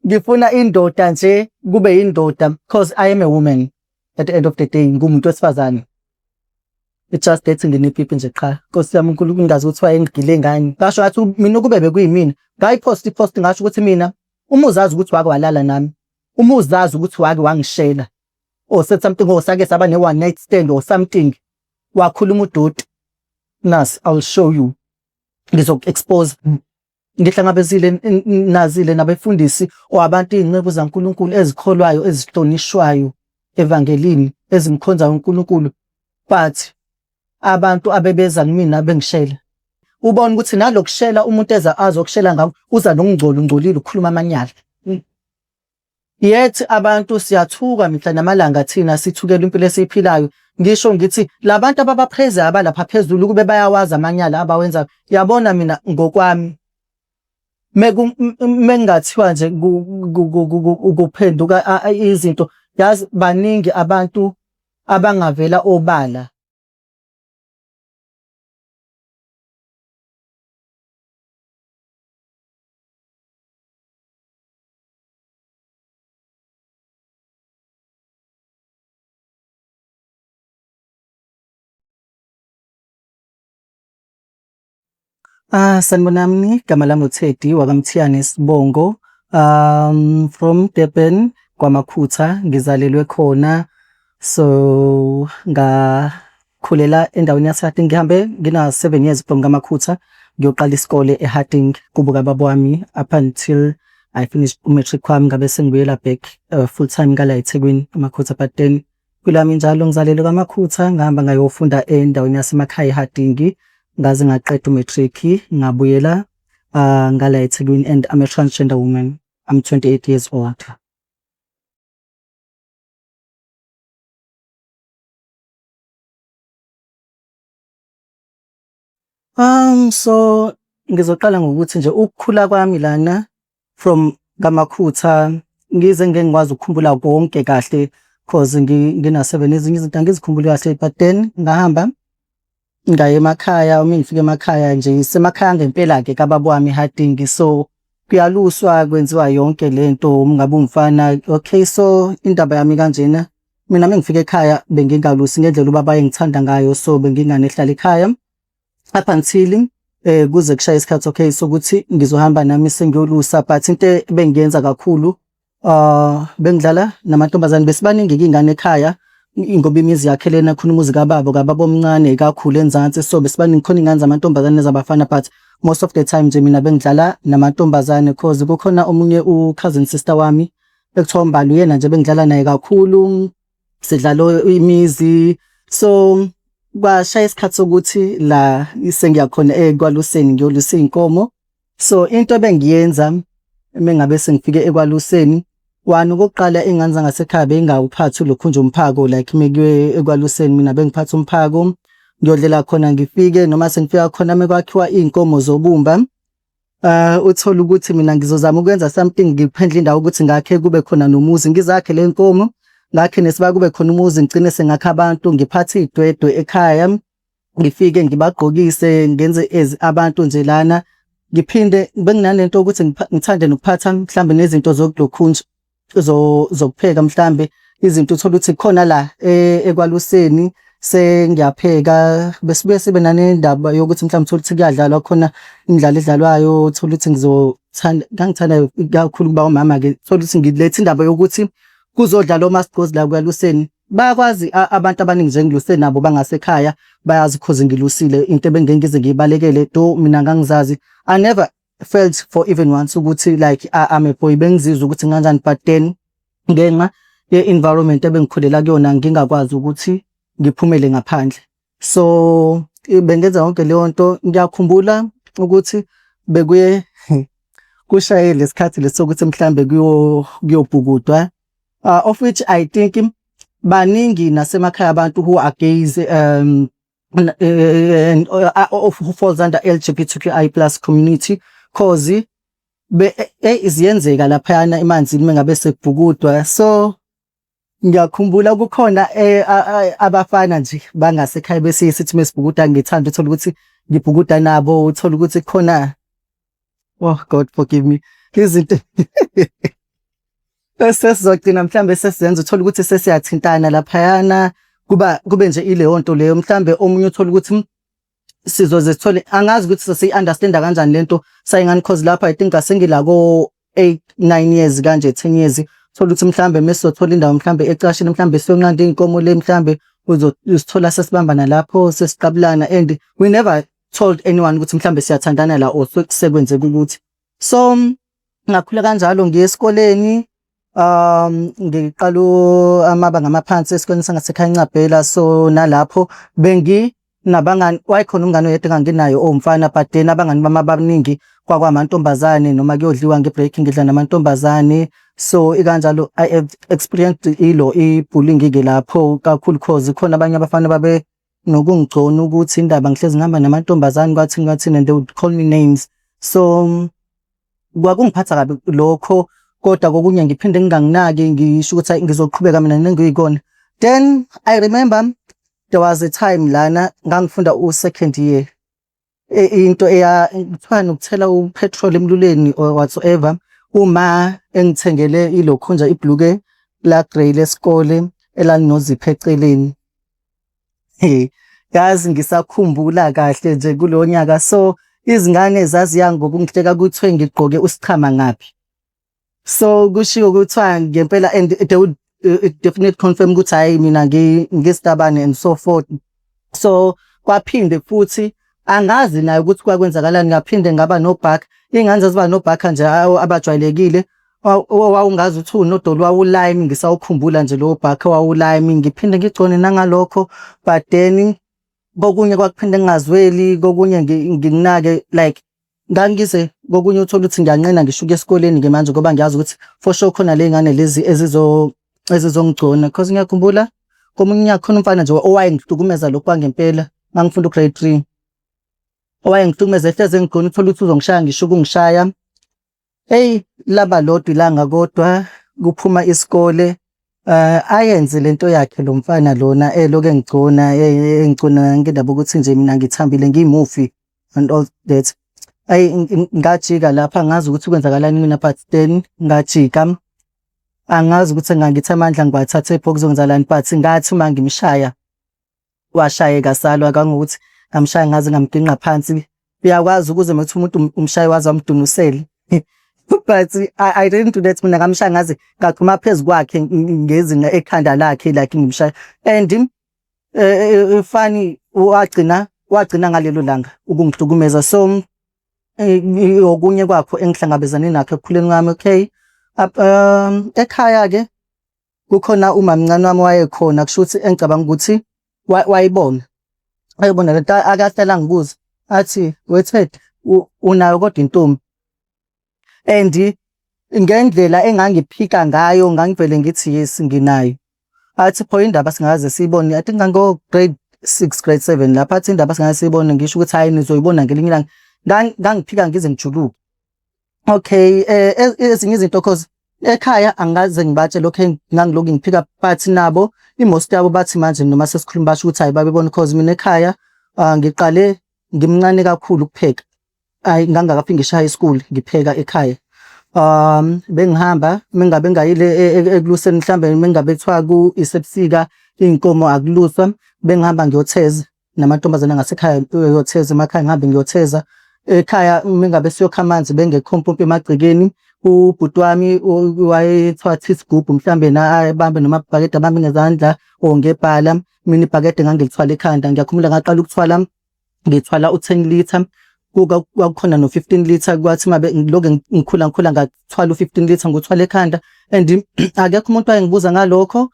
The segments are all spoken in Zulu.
Ngifuna indoda nje kube indoda because I am a woman at the end of the day, ngumuntu wesifazane. It's just that nginepipi nje qha. Nkosi yami uNkulunkulu, ngingazi ukuthi wayengigile ngani. Ngasho ngathi mina ukube bekuyimina, ngayiphosta i-post ngasho ukuthi mina uma uzazi ukuthi wake walala nami, uma uzazi ukuthi wake wangishela or said something or sake saba ne one night stand or something, wakhuluma udoti. Nasi, I will show you. Ngizoku-expose. Ngihlangabezile nazile nabefundisi or abantu, iy'nceku zaNkulunkulu ezikholwayo, ezihlonishwayo evangelini, ezimkhonzayo uNkulunkulu, but abantu abebeza kumina bengishela. Ubona ukuthi nalokushela umuntu eza azokushela ngakho uza nokungcola, ungcolile, ukhuluma amanyala. Yet abantu siyathuka mihla namalanga, thina sithukela impilo esiyiphilayo. Ngisho ngithi labantu ababapraise abalapha phezulu kube bayawazi amanyala abawenzayo. Yabona mina ngokwami mengathiwa nje kuphenduka izinto, yazi baningi abantu abangavela obala. Ah, sanibonani, igama lami uTeddy wakaMthiyane isibongo. From Durban, KwaMakhutha, ngizalelwe khona. So ngakhulela endaweni yaseHarding. Ngihambe ngina 7 years from KwaMakhutha ngiyoqala isikole eHarding kubo kababa wami up until I finished umatric wami, ngabe sengibuyela back full time ngala eThekwini eMakhutha. But then impilo yami injalo, ngizalelwe KwaMakhutha, ngahamba ngayofunda endaweni yasemakhaya eHarding, ngaze ngaqeda umatric, ngabuyela ngala eThekwini, and I'm a transgender woman. I'm 28 years old. So ngizoqala ngokuthi nje ukukhula kwami lana from KaMakhutha, ngize ngeke ngikwazi ukukhumbula konke kahle cause ngina 7, ezinye izinto angizikhumbuli kahle, but then ngahamba ngaya emakhaya. Uma ngifika emakhaya nje, isemakhaya ngempela-ke kababa wami eHarding, so kuyaluswa, kwenziwa yonke lento uma ngabe umfana. Okay, so indaba yami kanjena, mina uma ngifika ekhaya bengingalusi ngendlela ubaba ayengithanda ngayo, so bengingane ehlala ekhaya up until kuze kushaye isikhathi, okay, sokuthi ngizohamba nami sengiyolusa. But into ebengiyenza kakhulu, bengidlala namantombazane. Besibaningi iy'ngane ekhaya ngoba imizi yakhelene khona, umuzi kababa omncane kakhulu enzansi, so besibaningi khona iy'ngane zamantombazane nezabafana, but most of the time nje mina bengidlala namantombazane cause kukhona omunye u-cousin sister wami ekuthiwa uMbali, uyena nje bengidlala naye kakhulu, sidlala imizi. So kwashaya isikhathi sokuthi la sengiyakhona ekwaluseni, ngiyolusa iy'nkomo. So into ebengiyenza mengabe sengifike ekwaluseni, one, okokuqala, iy'ngane zangasekhaya bey'ngawuphathi lokhu nje umphako like mekuyiwe ekwaluseni. Mina bengiphatha umphako ngiyodlela khona, ngifike noma sengifika khona mekwakhiwa iy'nkomo zobumba, uthole ukuthi mina ngizozama ukwenza something, ngiphendle indawo ukuthi ngakhe kube khona nomuzi, ngizakhe le nkomo, ngakhe nesibaya, kube khona umuzi, ngigcine sengakha abantu, ngiphathe iy'dwedwe ekhaya, ngifike ngibagqokise, ngenze as abantu nje lana. Ngiphinde benginanento yokuthi ngithande nokuphatha mhlambe nezinto zokulokhunja zokupheka, mhlambe izinto uthole ukuthi khona la ekwaluseni sengiyapheka. Besibuye sibe nanendaba yokuthi mhlawumbe uthole ukuthi kuyadlalwa khona imidlalo edlalwayo, uthole ukuthi ngizothanda, ngangithanda kakhulu ukuba umama-ke, uthole ukuthi ngiletha indaba yokuthi kuzodlalwa omasigqozi la ekwaluseni. Bayakwazi abantu abaningi nje engiluse nabo bangasekhaya, bayazi cause ngilusile, into ebengeke ngize ngiyibalekele do mina ngangizazi. I never felt for even once ukuthi like I'm a boy, bengizizwa ukuthi kanjani, but then ngenxa ye-environment ebengikhulela kuyona ngingakwazi ukuthi ngiphumele ngaphandle. So bengenza yonke leyo nto. Ngiyakhumbula ukuthi bekuye kushaye lesikhathi lesokuthi mhlambe kuyobhukudwa, of which I think baningi nasemakhaya abantu who are gays and who falls under LGBTQI+ community, cause be ziyenzeka laphayana emanzini mengabe sekubhukudwa. So ngiyakhumbula kukhona abafana nje bangasekhaya besiye sithi mesibhukuda, ngithanda uthola ukuthi ngibhukuda nabo, uthola ukuthi khona, oh God forgive me, izinto Bese sizogcina mhlambe sesizenza, uthola ukuthi sesiyathintana laphayana, kuba kube nje ileyo nto leyo. Mhlambe omunye uthola ukuthi sizoze sithole, angazi ukuthi sesiyi-understanda kanjani lento sayingane, cause lapho I think asengila ko 8 9 years kanje, 10 years. Thola ukuthi mhlambe mesizothola indawo mhlambe ecashini, mhlambe siyonqanda iy'nkomo le, mhlambe uzosithola sesibambana lapho, sesiqabulana, and we never told anyone ukuthi mhlambe siyathandana la or sekwenzeka ukuthi. So ngakhula kanjalo, ngiye esikoleni, ngiqala amabanga amaphansi esikoleni sangasekhaya eNcabhela. So nalapho bengi nabangani, wayekhona umngane oyedwa enganginayo owumfana, but then abangani bami abaningi kwakwamantombazane, noma kuyodliwa nge-break ngidla namantombazane. So ikanjalo I have experienced ilo i-bullying-ke lapho kakhulu, cause khona abanye abafana babe nokungigcona ukuthi indaba ngihlezi ngihamba namantombazane, kwathini kwathini, and they would call me names. So kwakungiphatha kabi lokho, kodwa kokunye ngiphinde nginganginaki, ngisho ukuthi ngizoqhubeka mina nengiyikona. Then I remember there was a time lana ngangifunda u-second year, into eya kuthiwa nokuthela u-petrol emlulweni or whatsoever, uma engithengele ilokhunja, ibhuluke la grey lesikole elalinozipho eceleni. Yazi ngisakhumbula kahle nje kulo nyaka. So izingane zaziya ngokungihleka, kuthiwe ngigqoke usichama ngaphi. So kushiwo kuthiwa ngempela, and they would definitely confirm ukuthi hhayi, mina ngisitabane and so forth. So kwaphinde futhi, angazi naye ukuthi kwakwenzakalani, ngaphinde ngaba nobhakha. Iy'ngane zaziba nobhakha nje abajwayelekile, owawungazi ukuthi uwunodoli, wawu-lime. Ngisawukhumbula nje lowo bhakha wawu-lime, ngiphinde ngigcone nangalokho. But then kokunye kwakuphinde kungazweli, kokunye ngikunake, like ngangize kokunye uthole ukuthi ngiyanqena ngisho ukuya esikoleni-ke manje, ngoba ngiyazi ukuthi for sure khona ley'ngane lezi ezizongigcona, cause ngiyakhumbula komunye unyaka khona umfana nje owayengihlukumeza lokhu kwangempela, ngangifunda u-grade 3, owayengihlukumeza, ehlezi engigcona, uthole ukuthi uzongishaya ngisho ukungishaya. Eyi, laba lodwa ilanga kodwa kuphuma isikole, ayenze lento yakhe lo mfana lona elokhu engigcona, engigcona ngendaba ukuthi nje mina ngithambile, ngiyimufi and all that. Ayi, ngajika lapha, angazi ukuthi kwenzakalani mina, but then ngajika, angazi ukuthi ngangithi amandla ngiwathathephi okuzokwenzakalani, but ngathi uma ngimshaya washayeka, salwa kangokuthi ngamshaya ngaze ngamginqa phansi. Uyakwazi ukuze uma kuthiwa umuntu umshaye waze wamdunusela, but I didn't do that mina. Ngamshaya ngaze ngagxuma phezu kwakhe ngezinqa ekhanda lakhe, like ngimshaya, and funny, wagcina ngalelo langa ukungihlukumeza. So okunye kwakho engihlangabezane nakho ekukhuleni kwami. Okay, ekhaya-ke kukhona umamncane wami wayekhona, kusho ukuthi engicabanga ukuthi wayibona lento, akahlala angibuza athi, "We Ted, unayo kodwa intombi?" And ngendlela engangiphika ngayo, ngangivele ngithi, "Yes, nginayo." Athi, "Pho indaba singaze siyibone?" I think ngango grade 6, grade 7 lapha. Athi, "Indaba singaze siyibone?" Ngisho ukuthi, "Hayi, nizoyibona ngelinye ilanga." Ngangiphika ngize ngijuluke. Okay, ezinye izinto, cause ekhaya angikaze ngibatshele, okay, ngangilokhu ngiphika, but nabo i-most yabo bathi manje noma sesikhuluma basho ukuthi hayi, babebona, cause mina ekhaya ngiqale ngimncane kakhulu ukupheka. Ayi, ngangingakafiki ngisho high school ngipheka ekhaya. Bengihamba mengabe ngayile ekuluseni, mhlambe mengabe kuthiwa isebusika, iy'nkomo akuluswa, bengihamba ngiyotheza namantombazane ngasekhaya, uyotheza emakhaya, ngihambe ngiyotheza ekhaya. Mengabe siyokha amanzi, bengekho ompompi emagcekeni, ubhuti wami wayethatha isigubhu mhlambe abambe noma ibhakede, abambe ngezandla or ngebhala, mina ibhakede ngangilithwala ekhanda. Ngiyakhumbula ngaqala ukuthwala, ngithwala u-10 litre, kwakukhona no-15 litre. Kwathi uma ngilokhu ngikhula ngikhula, ngathwala u-15 litre, ngiwuthwala ekhanda, and akekho umuntu owayengibuza ngalokho.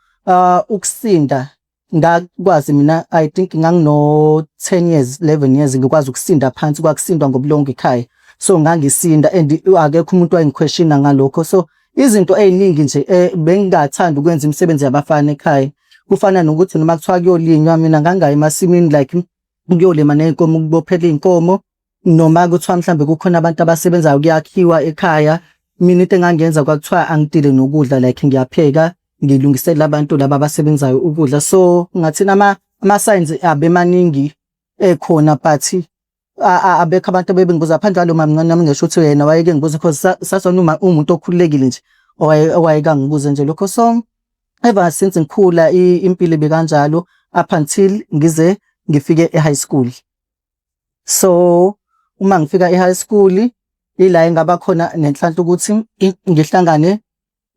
Ukusinda ngakwazi mina, I think ngangino 10 years, 11 years, ngikwazi ukusinda phansi, kwakusindwa ngobulongo ekhaya, so ngangisinda and akekho umuntu owayengi-questiona ngalokho. So izinto ey'ningi nje, bengingathandi ukwenza imisebenzi yabafana ekhaya, kufana nokuthi noma kuthiwa kuyolinywa, mina ngangayi emasimini, like ukuyolima ney'nkomo, ukubophela iy'nkomo, noma kuthiwa mhlambe kukhona abantu abasebenzayo, kuyakhiwa ekhaya, mina into engangiyenza kwakuthiwa angidile nokudla, like ngiyapheka, ngilungisela abantu laba abasebenzayo ukudla. So ngathini, ama-signs abe maningi ekhona, but abekho abantu abebengibuza phandle kwalo mamncane wami. Ngisho ukuthi yena wayeke ngibuza, cause sasona uma umuntu okhululekile nje. Owayekangibuza nje lokho. So ever since ngikhula, impilo ibikanjalo up until ngize ngifike e-high school. So uma ngifika e-high school, ila engaba khona nenhlanhla ukuthi ngihlangane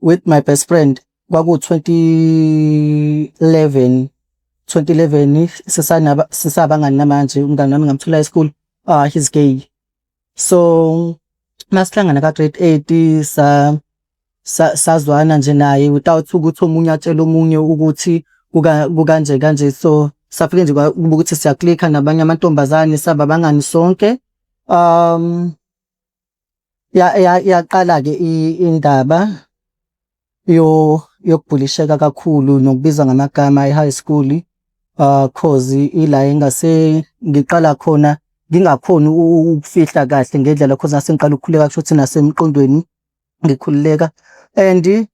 with my best friend. Kwaku 2011, 2011. Sisanaba, sisabangani namanje. Umngani wami ngamthola high school. He's gay. So masihlangana ka grade 8, sa sazwana nje naye without ukuthi omunye atshele omunye ukuthi kukanje kanje. So safike nje kuba ukuthi siyaklikha nabanye amantombazane, saba abangani sonke. Ya yaqala ke indaba yokubhulisheka kakhulu nokubizwa ngamagama e-high school, cause ila engase ngiqala khona ngingakhoni ukufihla kahle ngendlela, cause ngase ngiqala ukukhuleka, kusho ukuthi nasemqondweni ngikhululeka. And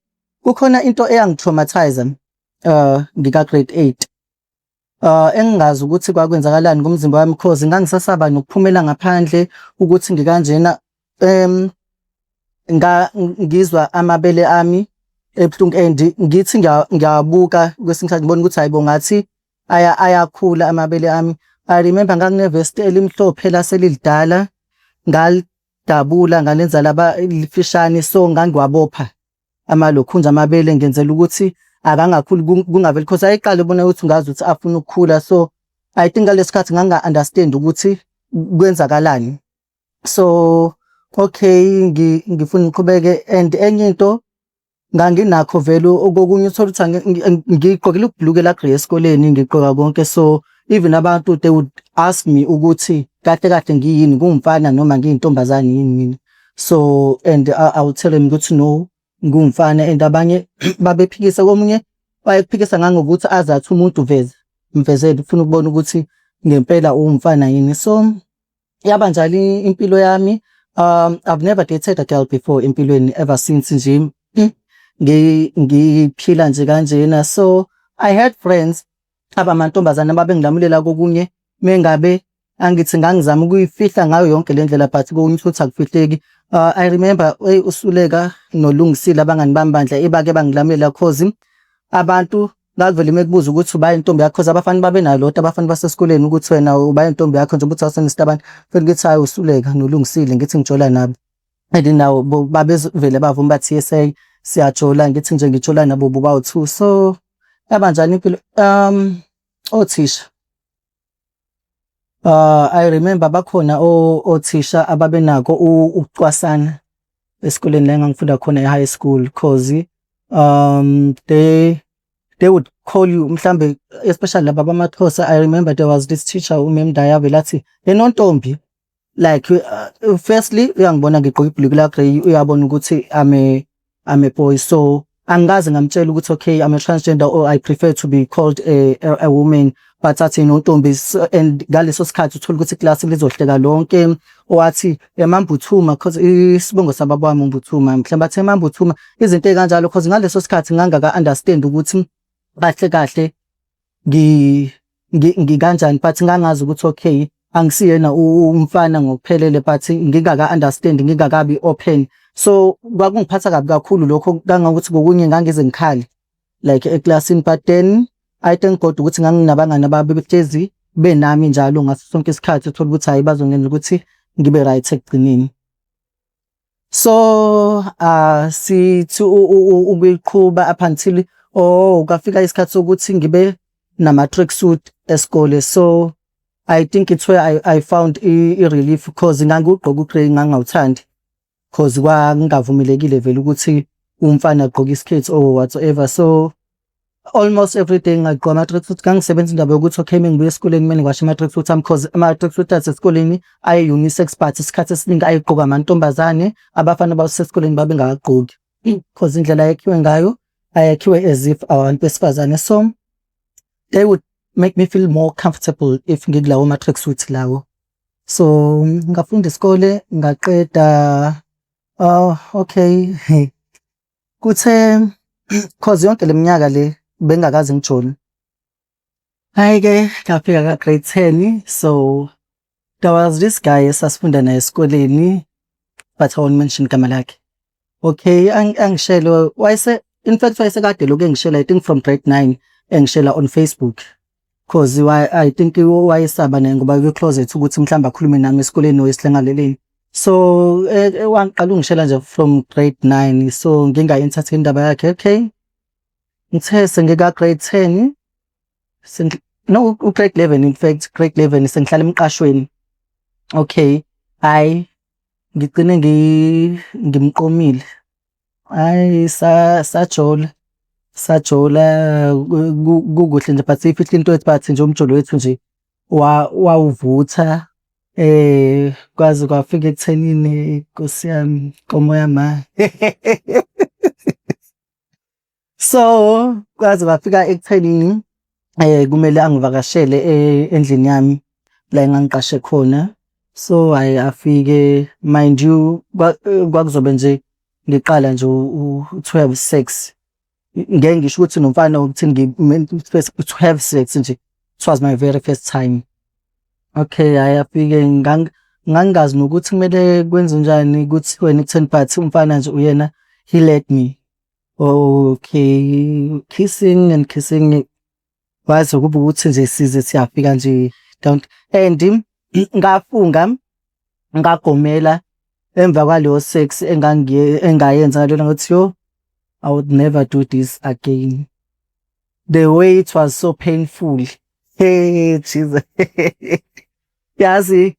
kukhona into eyangi-traumatize ngika grade 8, engingazi ukuthi kwakwenzakalani ngomzimba wami, cause ngangisasaba nokuphumela ngaphandle ukuthi ngikanjena. Nga ngizwa amabele ami ebuhlungu and ngithi ngiyabuka kwesinye isikhathi, ngibona ukuthi hayibo, ngathi ayakhula amabele ami. I remember ngangine-vest elimhlophe laselilidala, ngalidabula ngalenza laba lifishane, so ngangiwabopha amalokhunja amabele ngenzela ukuthi akangakhuli, kungaveli, cause ayeqala ubona ukuthi ungazi ukuthi afuna ukukhula. So I think ngaleso sikhathi nganga-understand ukuthi kwenzakalani. So okay, ngifuna ngiqhubeke. And enye into nganginakho vele okokunye, uthola ukuthi ngigqokile ubhuluke la grey esikoleni, ngigqoka konke. So even abantu, they would ask me ukuthi kahle kahle ngiyini, ngumfana noma ngiyintombazane yini mina. So and I would tell them ukuthi no, ngumfana, and abanye babephikisa. Komunye wayekuphikisa ngangokuthi azathi umuntu veza mvezele, ufuna ukubona ukuthi ngempela uwumfana yini. So yaba njalo impilo yami. I've never dated a girl before empilweni ever since nje ngiphila nje kanjena. So I had friends abamantombazane ababengilamulela kokunye mengabe angithi ngangizama ukuyifihla ngayo yonke le ndlela, but kokunye futhi akufihleki. I remember, hey, uSuleka noLungisile, abangani bami bandla, ebake bangilamulela, cause abantu ngakuvele mekubuza ukuthi uba intombi yakho, cause abafana babenayo lodwa, abafana basesikoleni, ukuthi wena uba intombi yakho njengoba uthi awusenesitabane. Fanele ngithi hayi, uSuleka noLungisile, ngithi ngijola nabo, and nawo babevele bavuma, bathi yes, hey, siyajola. Ngithi nje ngijola nabo bobawu-two. So yaba njalo impilo. Othisha, I remember bakhona othisha ababenako ukucwasana esikoleni la engangifunda khona e-high school, cause they would call you mhlambe, especially laba bamaXhosa. I remember there was this teacher, uMemndaya, avele athi, "Enontombi." Like, firstly uyangibona ngigqoke ibhuluku la grey, uyabona ukuthi I'm a boy. So angikaze ngamtshela ukuthi okay, I'm a transgender or I prefer to be called a woman, but athi nontombi. And ngaleso sikhathi uthola ukuthi iklasi lizohleka lonke, owathi emambuthuma, cause isibongo sababa wami uMbuthuma, mhlawumbe athi emambuthuma, izinto ey'kanjalo, cause ngaleso sikhathi ngangaka understand ukuthi kahle kahle ngikanjani, but ngangazi ukuthi okay, angisiyena umfana ngokuphelele, but ngingaka understand, ngingakabi open. So kwakungiphatha kabi kakhulu lokho, kangangokuthi kokunye ngangize ngikhale like eklasini. But then I thank God ukuthi nganginabangani ababehlezi benami njalo ngaso sonke isikhathi, uthola ukuthi hhayi, bazongenza ukuthi ngibe right ekugcineni. So sithi ukuyiqhuba up until, oh, kwafika isikhathi sokuthi ngibe nama-tracksuit esikole. So I think it's where I found i-relief, cause ngangiwugqoka u-grey, ngangawuthandi, cause kwakungavumelekile vele ukuthi umfana agqoke isiketi or whatsoever. So almost every day ngagqoka ama-tracksuit. Ngangisebenza indaba yokuthi okay, mengibuya esikoleni kumele ngiwashe ama-tracksuit ami, cause ama-tracksuit asesikoleni ayi-unisex, but isikhathi esiningi ayegqokwa amantombazane, abafana basesikoleni babengawagqoki, cause indlela ayakhiwe ngayo, ayakhiwe as if abantu besifazane. So they would make me feel more comfortable if ngikulawo ma-tracksuit lawo. So ngafunda isikole ngaqeda. Oh, okay, kuthe cause yonke le minyaka le bengingakaze ngijole. Hhayi-ke, ngafika ka-grade 10. So there was this guy esasifunda naye esikoleni, but I won't mention igama lakhe. Okay, angishele wayese, in fact wayesekade lokhu engishela, I think from grade 9 engishela on Facebook, 'cause I think wayesaba naye ngoba kwi-closet ukuthi mhlawumbe akhulume nami esikoleni or esidlangaleleni. So wangiqala ungishela nje from grade 9, so ngingayi-entertain indaba yakhe. Okay, ngithe sengika grade 10, no, u-grade 11, in fact grade 11, sengihlala emqashweni. Okay, hhayi, ngigcine ngimqomile. Hhayi, sajola, sajola kukuhle nje, but siyifihle into yethu, but nje umjolo wethu nje wawuvutha kwaze kwafika ekuthenini, Nkosi yami, nkomo yama. So kwaze kwafika ekuthenini kumele angivakashele endlini yami la engangiqashe khona. So hhayi, afike, mind you, kwakuzobe nje ngiqala nje to have sex. Ngeke ngisho ukuthi nomfana ukuthi to have sex nje, it was my very first time. Okay, hhayi, afike, ngangingazi nokuthi kumele kwenzenjani, kuthiweni ekutheni, but umfana nje uyena, he led me. Okay, kissing and kissing, kwaze kube ukuthi nje size siyafika nje down, and ngafunga ngagomela emva kwaleyo sex engayenza ngalelo ngathi, "Yo, I would never do this again." The way it was so painful. Hey Jesus. Yazi,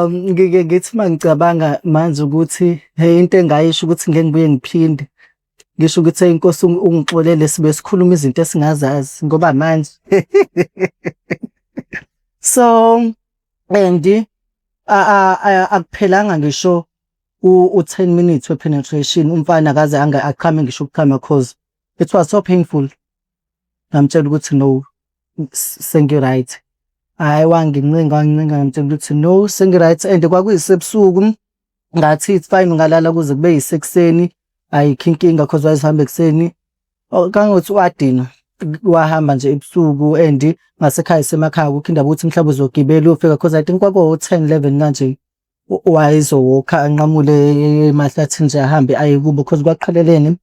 ngike ngithi mangicabanga manje ukuthi hey, into engayisho ukuthi ngeke ngibuye ngiphinde. Ngisho ukuthi, "Hey Nkosi, ungixolele, sibe sikhuluma izinto esingazazi ngoba manje." So and akuphelanga ngisho u-10 minutes we-penetration, umfana akaze achame ngisho ukuchama, 'cause it was so painful. Ngamtshela ukuthi no, sengi-right. Hhayi, wangincenga, wangincenga, ngamtshela ukuthi no, sengi-right, and kwakuyisebusuku. Ngathi it's fine, ungalala kuze kube yisekuseni, ayikho inkinga, 'cause wayesihamba ekuseni. Kangangokuthi wadinwa, wahamba nje ebusuku, and ngasekhaya isemakhaya, akukho indaba ukuthi mhlawumbe uzogibela uyofika, 'cause I think kwakuwo-10, 11 kanje. Wayezowokha anqamule emahlathini nje, ahambe aye kubo, 'cause kwaqhelelene.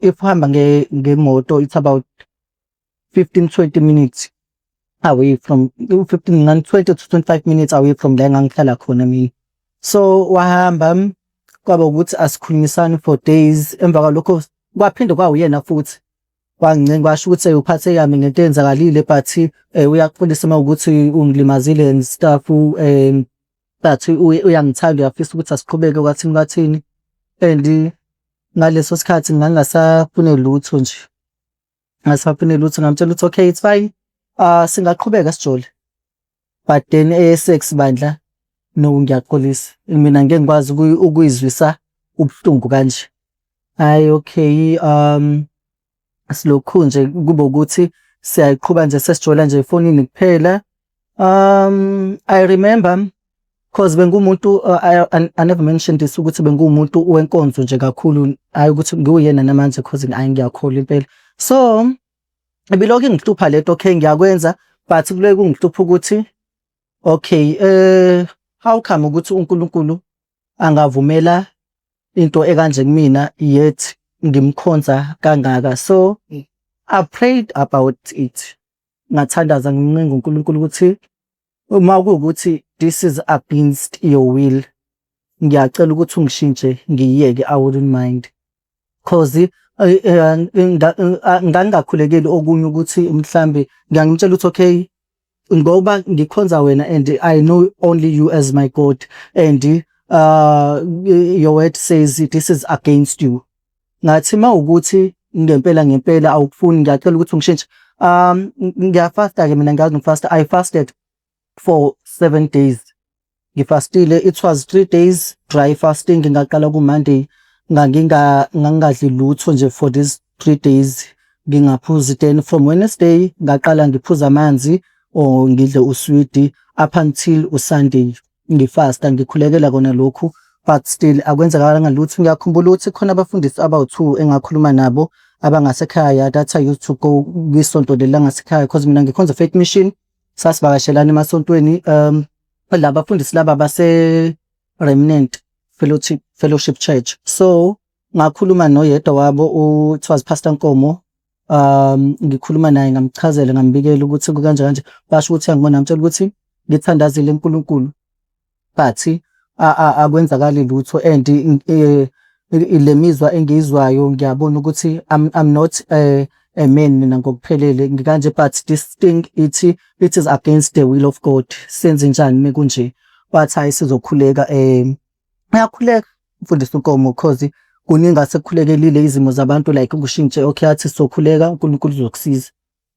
If uhamba ngemoto it's about 15, 20 minutes away from, 15 ngani, 20 to 25 minutes away from la engangihlala khona mina. So wahamba, kwaba ukuthi asikhulumisani for days. Emva kwalokho kwaphinde kwawuyena futhi wangincenga, washo ukuthi uphathe kabi ngento eyenzakalile, but uyaxolisa uma kuwukuthi ungilimazile and stuff, but uyangithanda, uyafisa ukuthi asiqhubeke, kwathini kwathini. And ngaleso sikhathi ngangingasafune lutho nje, ngingasafune lutho. Ngamtshela ukuthi okay, it's fine, singaqhubeka sijole, but then eye-sex bandla, no, ngiyaxolisa, mina ngeke ngikwazi ukuyizwisa ubuhlungu kanje. Hhayi, okay, silokhu nje kube ukuthi siyayiqhuba nje, sesijola nje efonini kuphela. I remember, 'cause bengumuntu, I never mentioned this, ukuthi benguwumuntu wenkonzo nje kakhulu, hhayi ukuthi ngiwuyena namanje, 'cause hhayi, ngiyakholwa impela. So ibilokhu ingihlupha lento, okay, ngiyakwenza, but kuloke kungihlupha ukuthi okay, how come ukuthi uNkulunkulu angavumela into ekanje kumina, yet ngimkhonza kangaka? So I prayed about it. Ngathandaza, ngincenga uNkulunkulu ukuthi uma kuwukuthi this is against your will, ngiyacela ukuthi ungishintshe ngiyiyeke, I wouldn't mind. 'Cause ngangingakhulekeli okunye ukuthi mhlambe ngiyangimtshela ukuthi okay, ngoba ngikhonza wena and I know only you as my God, and your word says this is against you. Ngathi mawukuthi ngempela ngempela awukufuni, ngiyacela ukuthi ungishintshe. Ngiyafasta-ke mina, ngiyazi nokufasta. I fasted for 7 days. Ngifastile, it was 3 days dry fasting. Ngaqala ku-Monday, ngangingadli lutho nje for these 3 days, ngingaphuzi. Then from Wednesday ngaqala ngiphuza amanzi or ngidle uswidi up until uSunday, ngifasta, ngikhulekela kona lokhu, but still akwenzakalanga lutho. Ngiyakhumbula ukuthi khona abafundisi abawu-two engakhuluma nabo abangasekhaya that I used to go kwisonto leli langasekhaya, 'cause mina ngikhonza Faith Mission, sasivakashelana emasontweni. Laba bafundisi laba base Remnant Fellowship Church. So Ngakhuluma noyedwa wabo, it was Pastor Nkomo. Ngikhuluma naye, ngamchazela, ngambikela ukuthi kukanje kanje, basho ukuthi uyangibona, ngamtshela ukuthi ngithandazile uNkulunkulu but akwenzakali lutho and le mizwa engiyizwayo ngiyabona ukuthi I'm not a man mina ngokuphelele, ngikanje, but this thing ithi it is against the will of God. Senze njani mekunje? Wathi, "Hayi, sizokhuleka." Uyakhuleka umfundisi uNkomo cause kuningi asekukhulekelile izimo zabantu, like kushintshe. Okay, athi sizokhuleka, uNkulunkulu uzokusiza.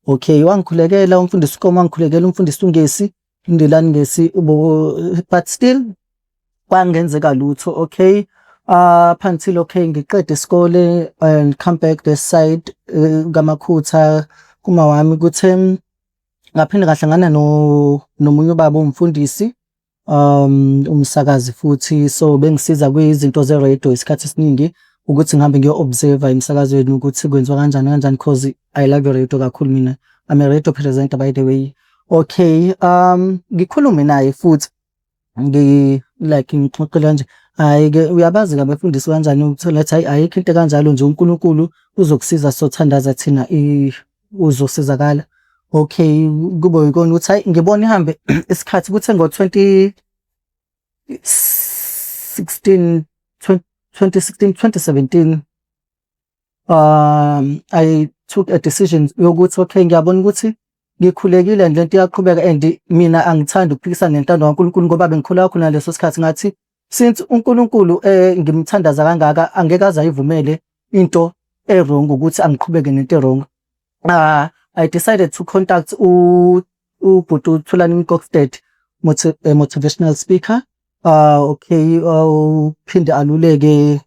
Okay, wangikhulekela umfundisi uNkomo, wangikhulekela umfundisi uNgesi, Lindelani Ngesi, but still kwangenzeka lutho. Okay, up until, okay, ngiqeda isikole and come back this side kaMakhutha kuma wami, kuthe ngaphinde ngahlangana no nomunye ubaba umfundisi, umsakazi futhi, so bengisiza kwizinto ze-radio isikhathi esiningi ukuthi ngihambe ngiyo-observe emsakazweni ukuthi kwenziwa kanjani kanjani, cause I love radio kakhulu mina. I'm a radio presenter, by the way. Okay, ngikhulume naye futhi, ngi like ngixoxela nje, hhayi-ke, uyabazi-ke abefundisi kanjani, uthola ukuthi hhayi, ayikho into ekanjalo nje, uNkulunkulu uzokusiza, sothandaza thina, uzosizakala. Okay, kube yikona ukuthi hhayi, ngibona ihambe isikhathi, kuthe ngo-2016, 2016, 2017, I took a decision yokuthi okay, ngiyabona ukuthi ngikhulekile and lento iyaqhubeka and mina angithandi ukuphikisana nentando kaNkulunkulu ngoba bengikholwa kakhulu ngaleso sikhathi. Ngathi since uNkulunkulu ngimthandaza kangaka, angeke aze ayivumele into e-wrong, ukuthi angiqhubeke nento e-wrong. I decided to contact ubhuti uThulani Mkokstad, motivational speaker. Okay, uphinde aluleke.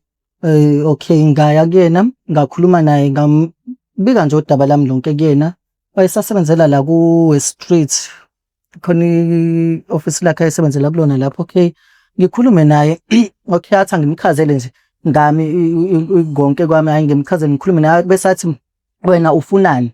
Okay, ngaya kuyena, ngakhuluma naye, ngambika nje udaba lami lonke kuyena. Wayesasebenzela la ku-West Street, khona i-office lakhe ayesebenzela kulona lapho. Okay, ngikhulume naye. Okay, athi angimchazele nje ngami konke kwami. Hhayi, ngimchazele, ngikhulume naye, bese athi, "Wena ufunani?"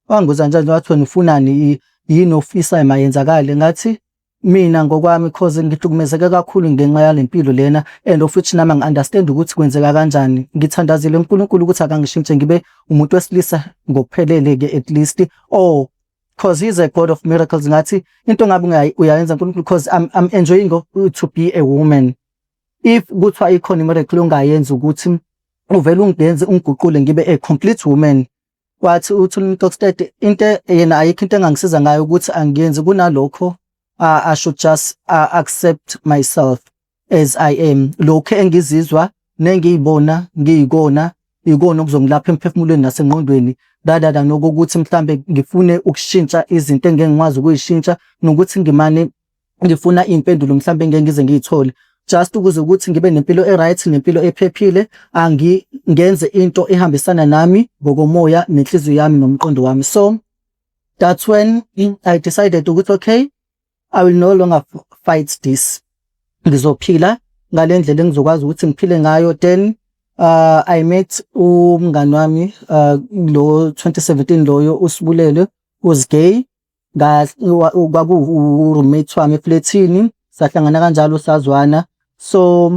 Wangibuza njalo, wathi, "Wena ufunani? Yini ofisayo mayenzakale?" Ngathi mina ngokwami, cause ngihlukumezeke kakhulu ngenxa yale mpilo lena and of which nami angi-understand ukuthi kwenzeka kanjani. Ngithandazile uNkulunkulu ukuthi akangishintshe ngibe umuntu wesilisa ngokuphelele-ke at least, or cause he's a God of miracles. Ngathi into ngabe uyayenza uNkulunkulu, cause I'm enjoying to be a woman. If kuthiwa ikhona i-miracle ongayenza ukuthi uvele ungenze, ungiguqule ngibe a complete woman. Wathi uThulani Mkokstad into yena ayikho into engangisiza ngayo ukuthi angiyenze kunalokho, I should just accept myself as I am. Lokhu engizizwa nengiyibona ngiyikona, ikona okuzongilapha emphefumulweni nasengqondweni, rather than okokuthi mhlambe ngifune ukushintsha izinto engeke ngikwazi ukuyishintsha, nokuthi ngimane ngifuna iy'mpendulo mhlambe engeke ngize ngiy'thole. Just ukuze ukuthi ngibe nempilo e-right nempilo ephephile, ngenze into ehambisana nami ngokomoya nenhliziyo yami nomqondo wami. So that's when I decided ukuthi okay, I will no longer fight this. Ngizophila ngale ndlela engizokwazi ukuthi ngiphile ngayo. Then I met umngani wami lo 2017, loyo uSibulele, who's gay. Kwaku roommate wami eflethini, sahlangana kanjalo, sazwana. So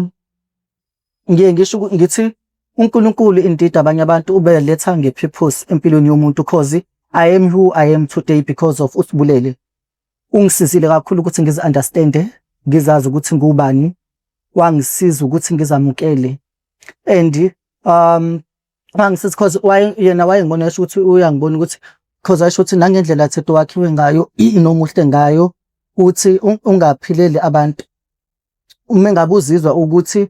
ngiye ngisho ngithi uNkulunkulu indeed abanye abantu ubeletha nge-purpose empilweni yomuntu, cause I am who I am today because of uSibulele. Ungisizile kakhulu ukuthi ngizi-understand-e, ngizazi ukuthi ngubani, wangisiza ukuthi ngizamukele and wangisiza cause yena wayengibona, esho ukuthi uyangibona ukuthi, cause wayesho ukuthi nangendlela Thethe wakhiwe ngayo nomuhle ngayo, uthi ungaphileli abantu. Uma ngabe uzizwa ukuthi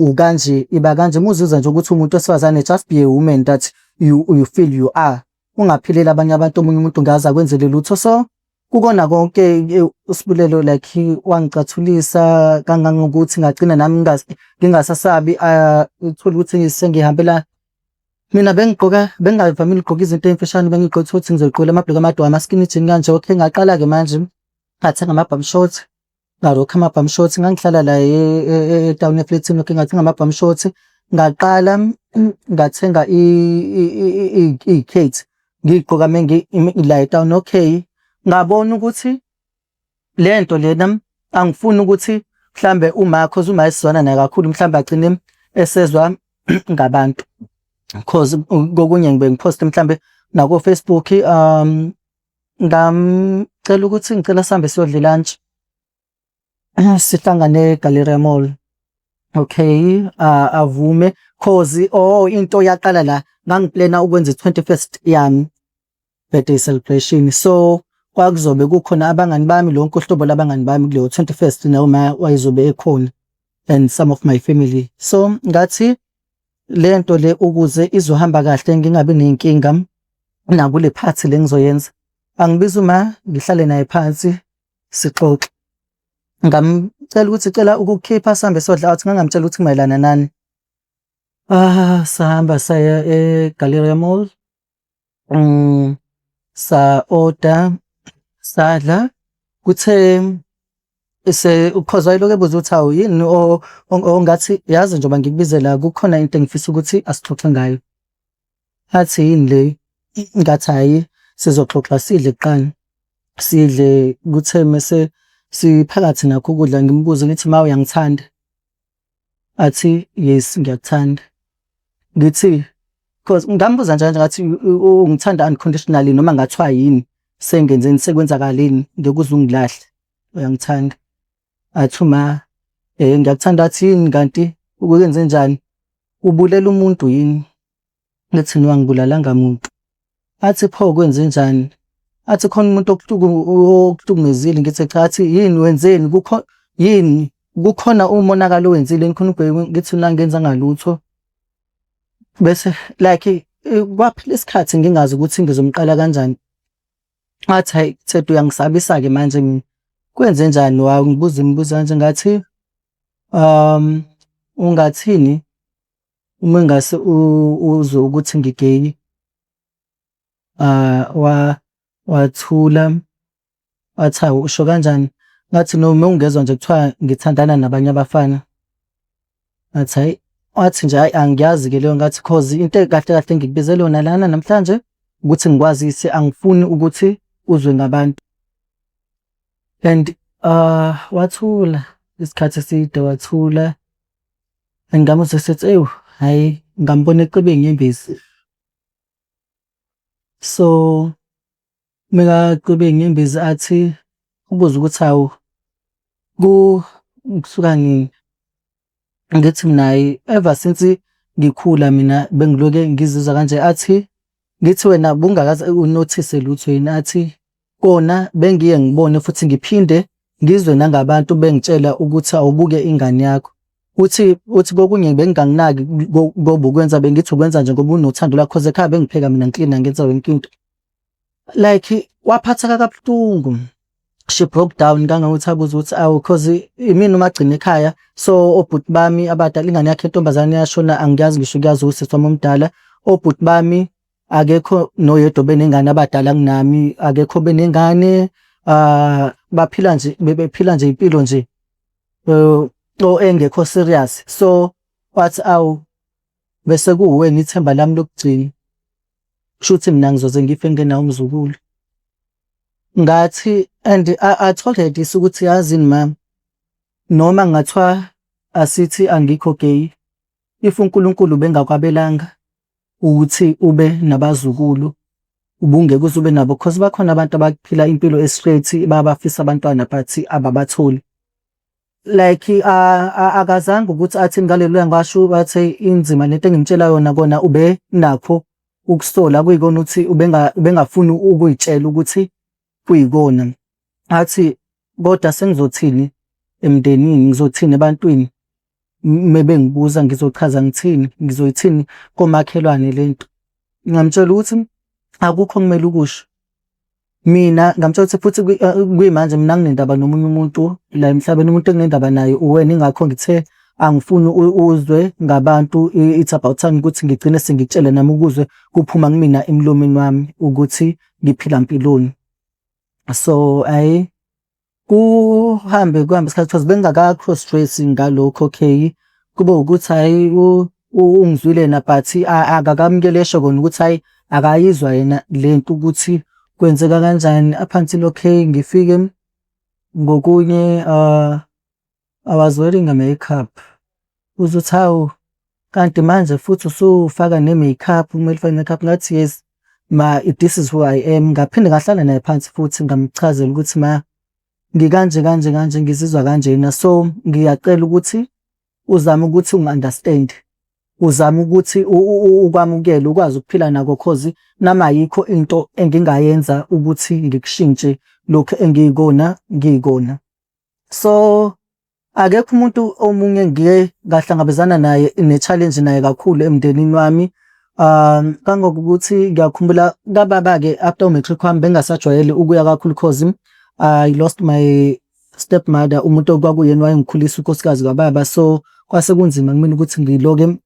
ukanje, iba kanje. Uma uzizwa nje ukuthi umuntu wesifazane, just be a woman that you feel you are. Ungaphileli abanye abantu, omunye umuntu ngaze akwenzele lutho. So kukona konke uSibulelo like wangicathulisa kangangokuthi ngagcina nami ngingasasabi, uthola ukuthi sengihambela mina bengigqoka, bengingavamile ukugqoka izinto ey'mfishane, bengigqoka utholukuthi ngizoyigqokela amabhulukwe amade, ama-skinny jean kanje. Okay, ngaqala-ke manje ngathenga ama-bum short, ngarokha ama-bum short. Ngangihlala la e-town eflethini. Okay, ngathenga ama-bum short, ngaqala ngathenga iy'khethi ngiy'gqoka la e-town. Okay, ngabona ukuthi lento lena angifuni ukuthi mhlambe uma, cause uma esizwana naye kakhulu, mhlambe agcine Esezwa ngabantu, cause kokunye ngibe ngi-post mhlambe nako Facebook. Ngamcela ukuthi ngicela sihambe siyodla lunch, sihlangane e-Galleria Mall. Okay, avume, cause oh, into yaqala la ngangi-plana ukwenza i-21st yami birthday celebration, so kwakuzobe kukhona abangani bami, lonke uhlobo labangani bami kuleyo 21st, noma wayezobe ekhona, and some of my family. So ngathi lento le ukuze izohamba kahle, ngingabi nenkinga nakule party le ngizoyenza, angibiza uma ngihlale naye phansi sixoxe. Ngamcela ukuthi cela ukukhipha sihambe sodla out, ngangamtshela ukuthi mayelana nani. Ah, sahamba saya e-Galleria Mall, sa order, sadla. Kuthe se cause wayelokhu ebuza ukuthi hawu, yini ongathi yazi njengoba ngikubize la, kukhona into engifisa ukuthi asixoxe ngayo. Athi, "Yini leyo?" Ngathi, "Hhayi, sizoxoxa, sidle kuqala." Sidle, kuthe mese siphakathi nakho ukudla, ngimbuze ngithi, "Ma, uyangithanda?" Athi, "Yes, ngiyakuthanda." Ngithi, cause ngambuza nje kanje, ngathi, "Ungithanda unconditionally noma ngathiwa yini, sengenzeni, sekwenzakaleni, ngeke uze ungilahle, uyangithanda?" Athi uma, "Ngiyakuthanda." Athi, "Yini kanti, ukwenzenjani? Ubulela umuntu yini?" Ngithi, "No, angibulalanga muntu." Athi, "Pho kwenzenjani?" Athi, "Khona umuntu okuhlukumezile?" Ngithi, "Cha." Athi, "Yini, wenzeni? Kukho yini? Kukhona umonakalo owenzile? Khona ubheke?" Ngithi, "Mina angenzanga lutho." Bese like kwaphela isikhathi ngingazi ukuthi ngizomqala kanjani. Ngathi, "Hayi Thethe, uyangisabisa-ke manje mina. Kwenzenjani?" Wangibuza imibuzo kanje, ngathi, "Ungathini uma ngase uzwe ukuthi ngi-gay?" Wathula, wathi, "Hawu, usho kanjani?" Ngathi, "No, uma ungezwa nje kuthiwa ngithandana nabanye abafana." Ngathi, "Hhayi," wathi nje, "Hhayi, angiyazi-ke leyo." Ngathi, "Cause into kahle kahle ngikubizele yona lana namhlanje ukuthi ngikwazise, angifuni ukuthi uzwe ngabantu." And wathula isikhathi eside, wathula. Ngamuzwa esethi, "Ewu, hhayi," ngambona ecwebe iy'nyembezi. So makacwebe iy'nyembezi athi, ubuze ukuthi, "Hawu, kusuka nini?" Ngithi mina, "Hhayi, ever since ngikhula mina bengiloke ngizizwa kanje." Athi, ngithi, "Wena bungakaze u-notice lutho yini?" Athi, "Kona bengiye ngibone futhi ngiphinde ngizwe nangabantu bengitshela ukuthi awubuke ingane yakho." Uthi kokunye bengingakunaki kobukwenza, bengithi ukwenza nje ngoba unothando lwakho, cause ekhaya bengipheka mina, ngiklina, ngenza yonke into. Like waphatheka kabuhlungu. She broke down kangangokuthi abuze ukuthi awu, cause imina umagcina ekhaya, so obhuti bami abadala, ingane yakhe yentombazane yashona, angiyazi ngisho ukuyazi, usisi wami omdala. Obhuti bami akekho noyedwa obenengane, abadala kunami akekho obenengane, baphila nje, bebephila nje impilo nje engekho serious. So wathi, "Awu, bese kuwuwena ithemba lami lokugcina. Kushuthi mina ngizoze ngife ngingenawo umzukulu." Ngathi, and I told her this ukuthi, "Yazini ma, noma kungathiwa asithi angikho gay, if uNkulunkulu bengakwabelanga ukuthi ube nabazukulu, ubungeke uze ube nabo, cause bakhona abantu abaphila impilo e-straight, babafisa abantwana but ababatholi." Like akazange ukuthi athi ngalelo langa, washo wathi inzima lento engimtshela yona, kona ube nakho ukusola, kuyikona ukuthi ubengafuni ukuyitshela ukuthi kuyikona. Athi, "Kodwa sengizothini emndenini, ngizothini ebantwini mebengibuza, ngizochaza ngithini, ngizoyithini komakhelwane lento?" Ngamtshela ukuthi akukho okumele ukusho. Mina ngamtshela ukuthi futhi kuyimanje mina anginendaba nomunye umuntu la emhlabeni, umuntu enginendaba naye uwena, ingakho ngithe angifuni uzwe ngabantu, it's about time ukuthi ngigcine sengikutshela nami ukuzwe kuphuma kumina emlomeni wami ukuthi ngiphila mpiloni. So hhayi, kuhambe kuhambe isikhathi, cause bengingaka cross dress ngalokho, okay, kube ukuthi hhayi, ungizwile yena but akakamukeli, esho kona ukuthi hhayi, akayizwa yena lento ukuthi kwenzeka kanjani up until, okay, ngifike ngokunye, I was wearing a makeup, uze uthi, "Hawu, Kanti manje futhi usufaka ne-makeup, kumele ufake i-makeup. Ngathi yes ma, this is who I am. Ngaphinde ngahlala naye phansi futhi ngamchazela ukuthi ma, ngikanje kanje kanje, ngizizwa kanjena, so ngiyacela ukuthi uzame ukuthi ungi-understand, uzame ukuthi ukwamukele, ukwazi ukuphila nako, cause nami ayikho into engingayenza ukuthi ngikushintshe lokhu engiyikona ngiyikona. So akekho umuntu omunye engike ngahlangabezana naye ne-challenge naye kakhulu emndenini wami. Kangangokuthi ngiyakhumbula kababa-ke after u-matric wami bengingasajwayele ukuya kakhulu, cause I lost my stepmother, umuntu okwakuyena wayengikhulisa, unkosikazi kababa. So kwase kunzima kumina ukuthi ngiloke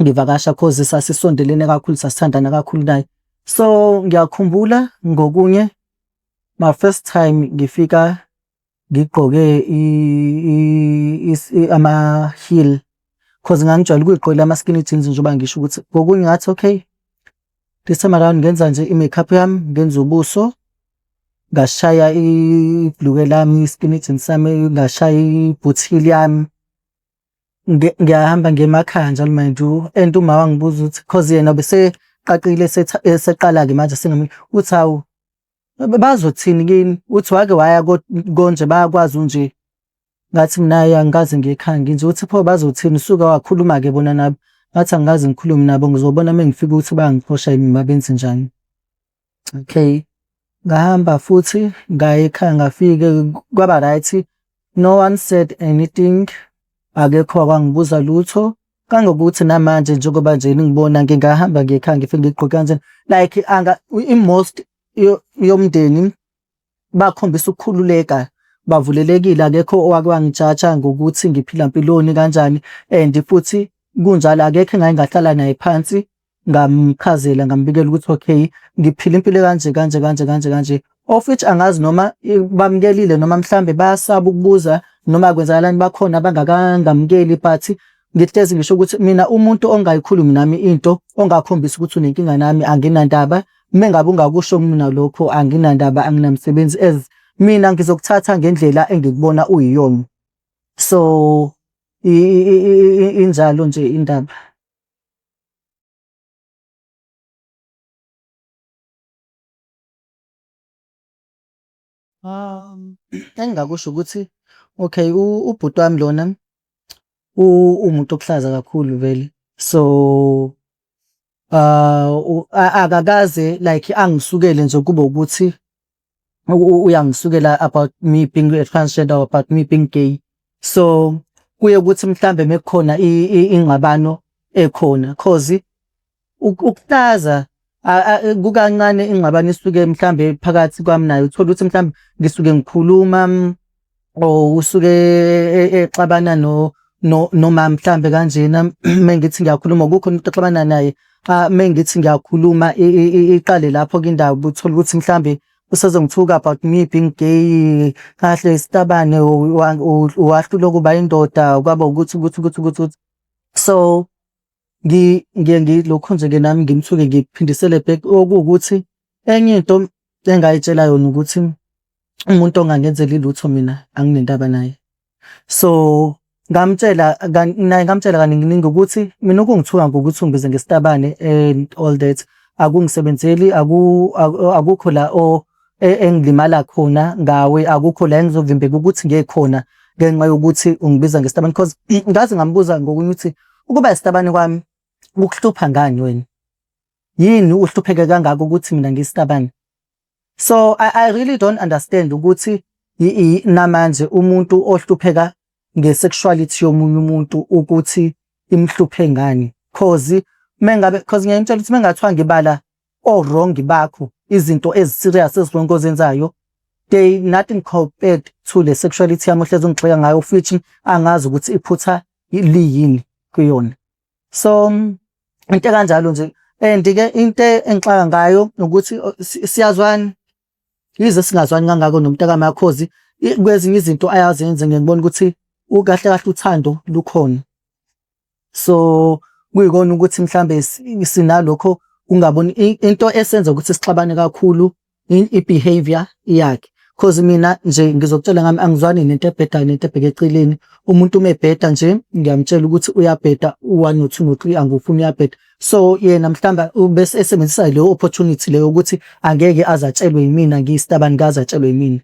ngivakasha, cause sasisondelene kakhulu, sasithandana kakhulu naye. So ngiyakhumbula ngokunye, my first time ngifika ngigqoke ama-heel, cause ngangijwayele ukuyigqokela ama-skinny jeans, njengoba ngisho ukuthi ngokunye ngathi okay, this time around ngenza nje i-makeup yami, ngenza ubuso, ngashaya ibhulukwe lami, i-skinny jeans sami, ngashaya i-boot heel yami. Ngiyahamba ngiya emakhaya njalo, mind you, and uma wangibuza ukuthi, cause yena beseqaqile, eseqala-ke manje, uthi hawu, bazothini kini, uthi wake waya konje bayakwazi unje. Ngathi mina hhayi, angikaze ngiye ekhaya nginje. Uthi pho bazothini, usuke wakhuluma-ke bona nabo. Ngathi angikaze ngikhulume nabo, ngizobona uma ngifika ukuthi bayangixosha yini noma benzenjani. Okay, ngahamba futhi ngaya ekhaya, ngafike kwaba right, no one said anything, akekho owangibuza lutho. Kangangokuthi namanje njengoba nje ningibona ngingahamba ngiye ekhaya ngifike ngigqoke kanjena, like i-most yomndeni bakhombisa ukukhululeka, bavulelekile, akekho owake wangijaja ngokuthi ngiphila mpiloni kanjani. And futhi kunjalo, akekho engake ngahlala naye phansi ngamchazela, ngambikela ukuthi okay, ngiphila impilo ekanje kanje kanje kanje kanje, of which angazi noma bamukelile noma mhlambe bayasaba ukubuza noma kwenzakalani, bakhona abangakangamukeli. But ngihlezi ngisho ukuthi mina umuntu ongayikhulumi nami into, ongakhombisi ukuthi unenkinga nami, anginandaba. Mengabe ungakusho kumina lokho, anginandaba, anginamsebenzi, as mina ngizokuthatha ngendlela engikubona uyiyona. So injalo nje indaba. Engingakusho ukuthi okay, ubhuti wami lona uwumuntu okuhlaza kakhulu vele, so akakaze like angisukele nje kube ukuthi uyangisukela about me being a transgender or about me being gay. So kuye ukuthi mhlambe mekukhona ingxabano ekhona, cause ukuhlaza kukancane ingxabano isuke mhlambe phakathi kwami naye, uthola ukuthi mhlambe ngisuke ngikhuluma or usuke exabana noma mhlambe kanjena, mengithi ngiyakhuluma kukhona umuntu oxabana naye, mengithi ngiyakhuluma iqale lapho-ke indaba, uthole ukuthi mhlambe usezongithuka about me being gay, kahle isitabane, wahluleka ukuba indoda, kwaba ukuthi ukuthi ukuthi ukuthi ukuthi. So ngiye ngilokhu nje-ke nami ngimthuke ngiphindisele back, okuwukuthi enye into engayitshela yona ukuthi umuntu ongangenzeli lutho mina anginendaba naye. So ngamtshela naye, ngamtshela kaninginingi ukuthi mina ukungithuka ngokuthi ungibize ngesitabane and all that akungisebenzeli, akukho la engilimala khona ngawe, akukho la engizovimbeka ukuthi ngiye khona ngenxa yokuthi ungibiza ngesitabane, cause ngaze ngambuza ngokunye ukuthi ukuba isitabane kwami kukuhlupha ngani wena, yini uhlupheke kangaka ukuthi mina ngiyisitabane? So I really don't understand ukuthi namanje umuntu ohlupheka nge-sexuality yomunye umuntu ukuthi imhluphe ngani, cause mengabe, cause ngiyamtshela ukuthi mengathiwa ngibala o-wrong bakho, izinto ezi-serious ezi-wrong ozenzayo, they nothing compared to le sexuality yami ohlezi ungigxeka ngayo, of which angazi ukuthi iphutha liyini kuyona. So into ekanjalo nje. And-ke into engixaka ngayo ukuthi siyazwana, yize singazwani kangako nomntakama, cause kwezinye izinto ayazenze ngiye ngibone ukuthi kahle kahle uthando lukhona. So kuyikona ukuthi mhlambe sinalokho kungaboni, into esenza ukuthi sixabane kakhulu i-behavior yakhe. Cause mina nje ngizokutshela ngami, angizwani nento ebhedayo nento ebheke eceleni. Umuntu uma ebheda nje, ngiyamtshela ukuthi uyabheda, u-one no-two no-three angifuni, uyabheda. So yena mhlawumbe bese esebenzisa leyo opportunity leyo ukuthi angeke aze atshelwe yimina ngiyisitabani, kaze atshelwe yimina.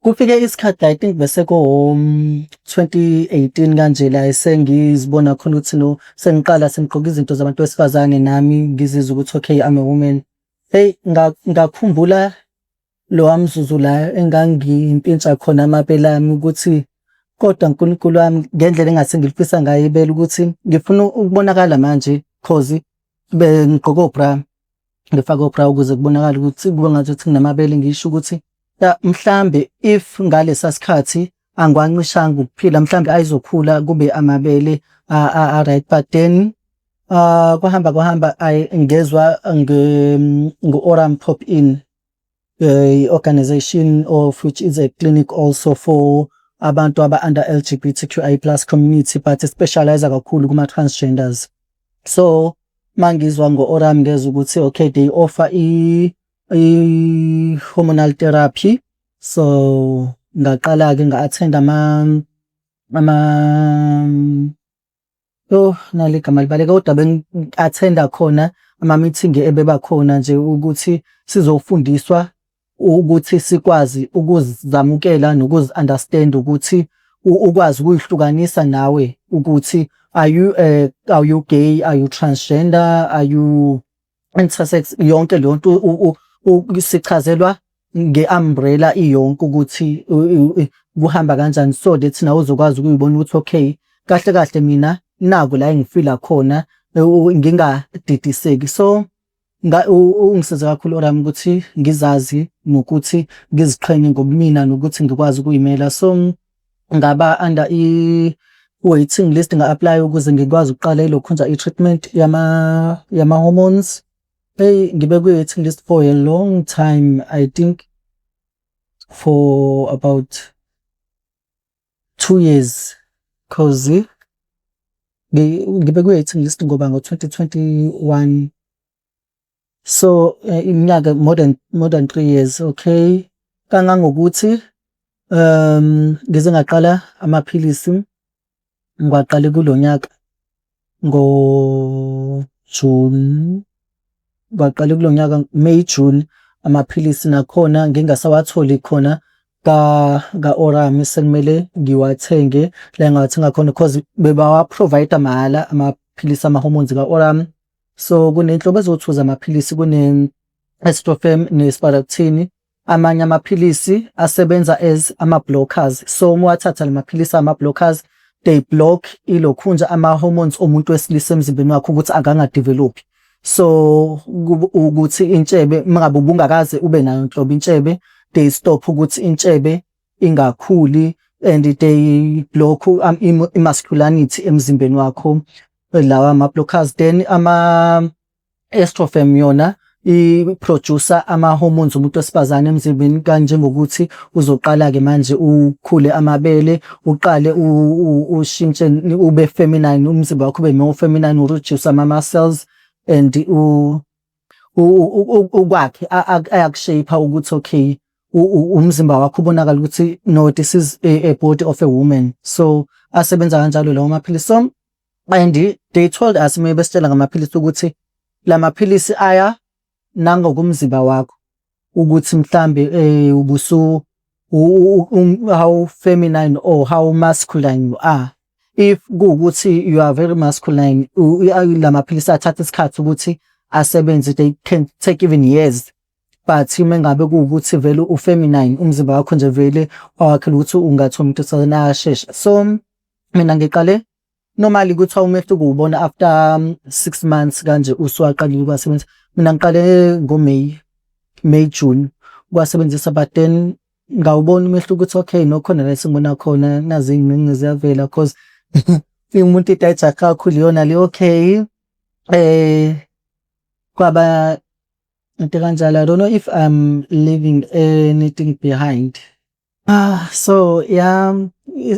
Kufike isikhathi, I think bese ko 2018 kanje, la esengizibona khona ukuthi no, sengiqala sengigqoka izinto zabantu besifazane nami ngizizwa ukuthi okay, I'm a woman. Hey, ngakhumbula lowa mzuzu la engangimpintsha khona amabele ami ukuthi kodwa uNkulunkulu wami, ngendlela engase ngilifisa ngayo ibele, ukuthi ngifuna ukubonakala manje, cause bengigqoke o-bra, ngifake o-bra ukuze kubonakale ukuthi kube ngathi ukuthi nginamabele. Ngisho ukuthi ya, mhlambe if ngalesa sikhathi angiwancishanga ukuphila, mhlambe ayizokhula kube amabele a-right. But then kwahamba kwahamba, ayi, ngezwa nge-Oram Pop In, organization of which is a clinic also for abantu aba under LGBTQI+ community, but specialize kakhulu kuma transgenders. So mangizwa ngo-Oram, ngezwa ukuthi okay, they offer i hormonal therapy. So ngaqala-ke nga-attend ama oh, nali igama libaleka, kodwa bengi-attenda khona ama-meeting ebeba khona nje ukuthi sizofundiswa ukuthi sikwazi ukuzamukela nokuzi-understand, ukuthi ukwazi ukuyihlukanisa nawe ukuthi are you gay, are you transgender, are you intersex, yonke leyo nto sichazelwa nge-umbrella iyonke ukuthi kuhamba kanjani, so that nawe uzokwazi ukuyibona ukuthi okay, kahle kahle mina naku la engifila khona, ngingadidiseki. So ungisize kakhulu Oram ukuthi ngizazi nokuthi ngiziqhenye ngobumina nokuthi ngikwazi ukuyimela. So ngaba under i-waiting list, nga-apply ukuze ngikwazi ukuqala ilokhunja i-treatment yama hormones. Hey, ngibe kwi-waiting list for a long time, I think for about 2 years, 'cause ngibe kwi-waiting list ngoba ngo-2021, so iminyaka more than 3 years. Okay, kangangokuthi ngize ngaqala amaphilisi, ngiwaqale kulo nyaka ngo June, ngiwaqale kulo nyaka May, June amaphilisi, nakhona ngingasawatholi khona ka-Oram, sekumele ngiwathenge la engawathenga khona, because bebawa-provide mahhala amaphilisi ama-hormones ka-Oram. So kuney'nhlobo eziwu-two zamaphilisi, kune-Estrofem ne-Sparactin. Amanye amaphilisi asebenza as ama-blockers, so uma uwathatha la maphilisi ama-blockers, they block ilokhunja ama-hormones omuntu wesilisa emzimbeni wakho ukuthi akanga-develop. So ukuthi intshebe, uma ngabe ubungakaze ube nayo nhlobo intshebe, they stop ukuthi intshebe ingakhuli and they block i-masculinity emzimbeni wakho, lawa ama-blockers. Then ama-Estrofem yona i-produce ama-hormones omuntu wesifazane emzimbeni, kanjengokuthi uzoqala-ke manje ukhule amabele, uqale ushintshe ube feminine, umzimba wakho ube more feminine, u-reduce ama-muscles and ukwakhe ayaku-shape ukuthi okay, umzimba wakho ubonakala ukuthi no, this is a body of a woman. So asebenza kanjalo lawo maphilisi. So and they told us uma besitshela ngamaphilisi ukuthi la maphilisi aya nangokomzimba wakho, ukuthi mhlambe ubusu how feminine or how masculine you are. If kuwukuthi you are very masculine, la maphilisi athatha isikhathi ukuthi asebenze, they can take even years, but uma ngabe kuwukuthi vele u-feminine, umzimba wakho nje vele awakhela ukuthi ungathi umuntu wesifazane, ayashesha. So mina ngiqale normally kuthiwa umehluko uwubona after 6 months kanje usuwaqalile ukuwasebenzisa. Mina ngiqale ngo-May, May, June ukuwasebenzisa, but then ngawubona umehluko ukuthi okay, nokhona la esengibona khona nazi iy'ngcinci ziyavela, 'cause umuntu into ayijahe kakhulu iyona le. Okay, kwaba into ekanjalo. I don't know if I'm leaving anything behind. Ah, so yeah,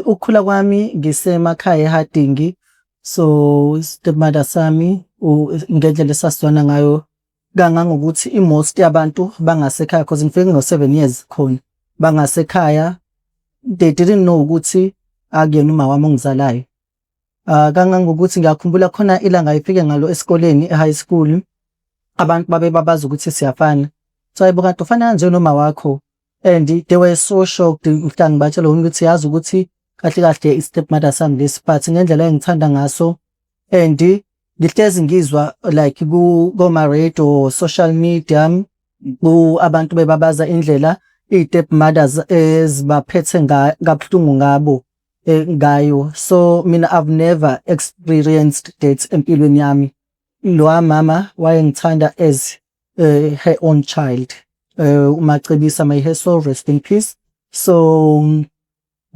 ukukhula kwami ngisemakhaya eHarding. So stepmother sami, ngendlela esasizwana ngayo, kangangokuthi i-most yabantu bangasekhaya, 'cause ngifike ngino-7 years khona. bangasekhaya, they didn't know ukuthi akuyena uma wami ongizalayo. Kangangokuthi ngiyakhumbula khona ilanga ayifike ngalo esikoleni e-high school, abantu babe babazi ukuthi siyafana. So hayibo, kanti ufana kanje noma wakho, and they were so shocked mhla ngibatshela ukuthi yazi ukuthi kahle kahle i-step mother sami lesi, but ngendlela engithanda ngaso. And ngihlezi ngizwa like koma radio, social media, ku abantu bebabaza indlela i-step mothers ezibaphethe kabuhlungu ngabo ngayo. So mina I've never experienced that empilweni yami. Lo mama wayengithanda as her own child. UMacebisa, may her soul rest in peace. So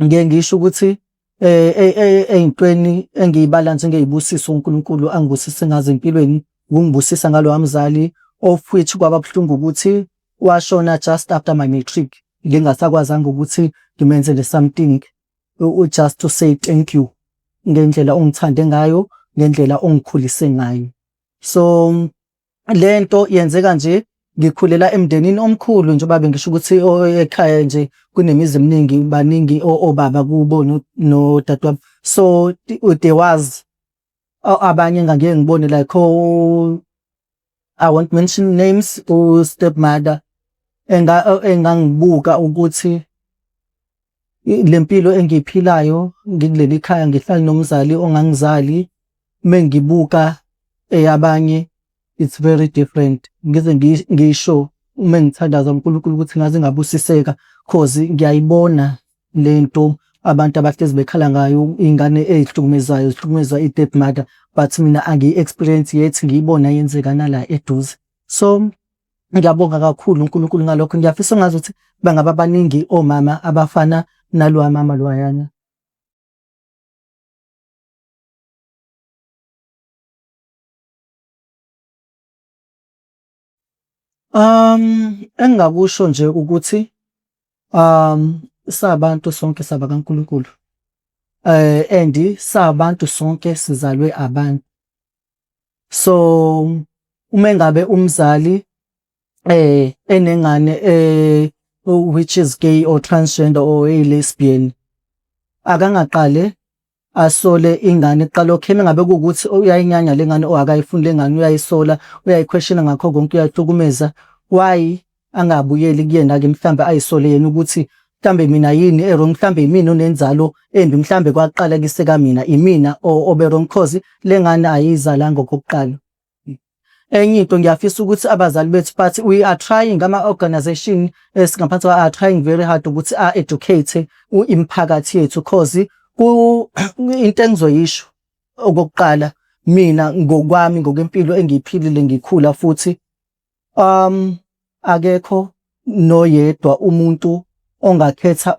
ngeke ngisho ukuthi ey'ntweni engiyibala njengeyibusiso uNkulunkulu angibusise ngazo empilweni, ukungibusisa ngalowa mzali, of which kwaba buhlungu ukuthi washona just after my matric, ngingasakwazanga ukuthi ngimenzele something just to say thank you ngendlela ongithande ngayo, ngendlela ongikhulise ngayo. So lento yenzeka nje ngikhulela emndenini omkhulu, njengoba bengisho ukuthi ekhaya nje kunemizi eminingi, baningi obaba kubo nodadewabo. So there was abanye engangike ngibone like I won't mention names, u-stepmother engangibuka ukuthi le mpilo engiyiphilayo ngikuleli khaya, ngihlala nomzali ongangizali, mengibuka eyabanye it's very different. Ngize ngisho uma ngithandaza uNkulunkulu ukuthi ngaze ngabusiseka, cause ngiyayibona lento abantu abahlezi bekhala ngayo, iy'ngane ey'hlukumezayo zihlukumezwa i-step mother, but mina angiyi-experience yet ngiyibona yenzeka nala eduze. So ngiyabonga kakhulu uNkulunkulu ngalokho. Ngiyafisa engazuthi bangaba baningi omama abafana nalowa mama lowayana. Engingakusho nje ukuthi sabantu sonke saba kaNkulunkulu. And sabantu sonke sizalwe abantu. So uma ngabe umzali enengane which is gay or transgender or a lesbian, akangaqale asole ingane kuqala. Okay, mengabe kuwukuthi uyayinyanya lengane or akayifuni lengane, uyayisola, uyayi-question ngakho konke, uyahlukumeza, why angabuyeli kuyena ke mhlambe ayisole yena ukuthi mhlambe mina yini e-wrong, mhlambe yimina onenzalo embi, mhlambe kwaqala kiseka mina, imina obe wrong, cause lengane ayizalanga okokuqala. Enye into, ngiyafisa ukuthi abazali bethu, but we are trying, ama-organization esingaphansi are trying very hard ukuthi a-educate imiphakathi yethu, cause into engizoyisho okokuqala, mina ngokwami, ngokwempilo engiyiphilile ngikhula futhi, akekho noyedwa umuntu ongakhetha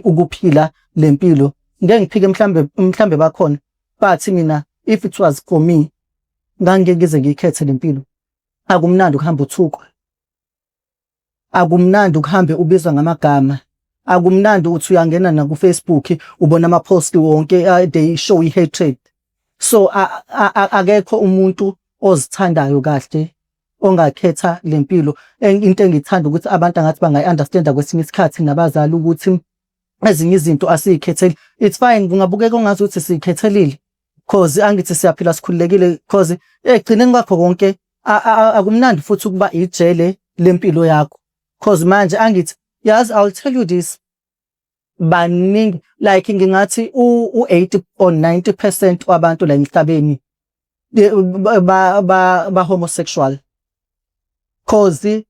ukuphila lempilo. Ngeke ngiphike, mhlambe bakhona, but mina if it was for me, ngangeke ngize ngiyikhethe lempilo. Akumnandi ukuhamba uthukwa, akumnandi ukuhambe ubizwa ngamagama, akumnandi uthi uyangena na ku Facebook ubona ama post wonke, they show i-hatred. So akekho umuntu ozithandayo kahle ongakhetha lempilo. Into engithanda ukuthi abantu angathi bangayi-understanda kwesinye isikhathi nabazali ukuthi ezinye izinto asiyikhetheli. It's fine, kungabukeka ungazuthi siyikhethelile, cause angithi siyaphila sikhululekile, cause ekugcineni kwakho konke akumnandi futhi ukuba ijele lempilo yakho, cause manje angithi yazi, I'll tell you this, baningi, like ngingathi u-80 or 90% wabantu la emhlabeni ba homosexual, cause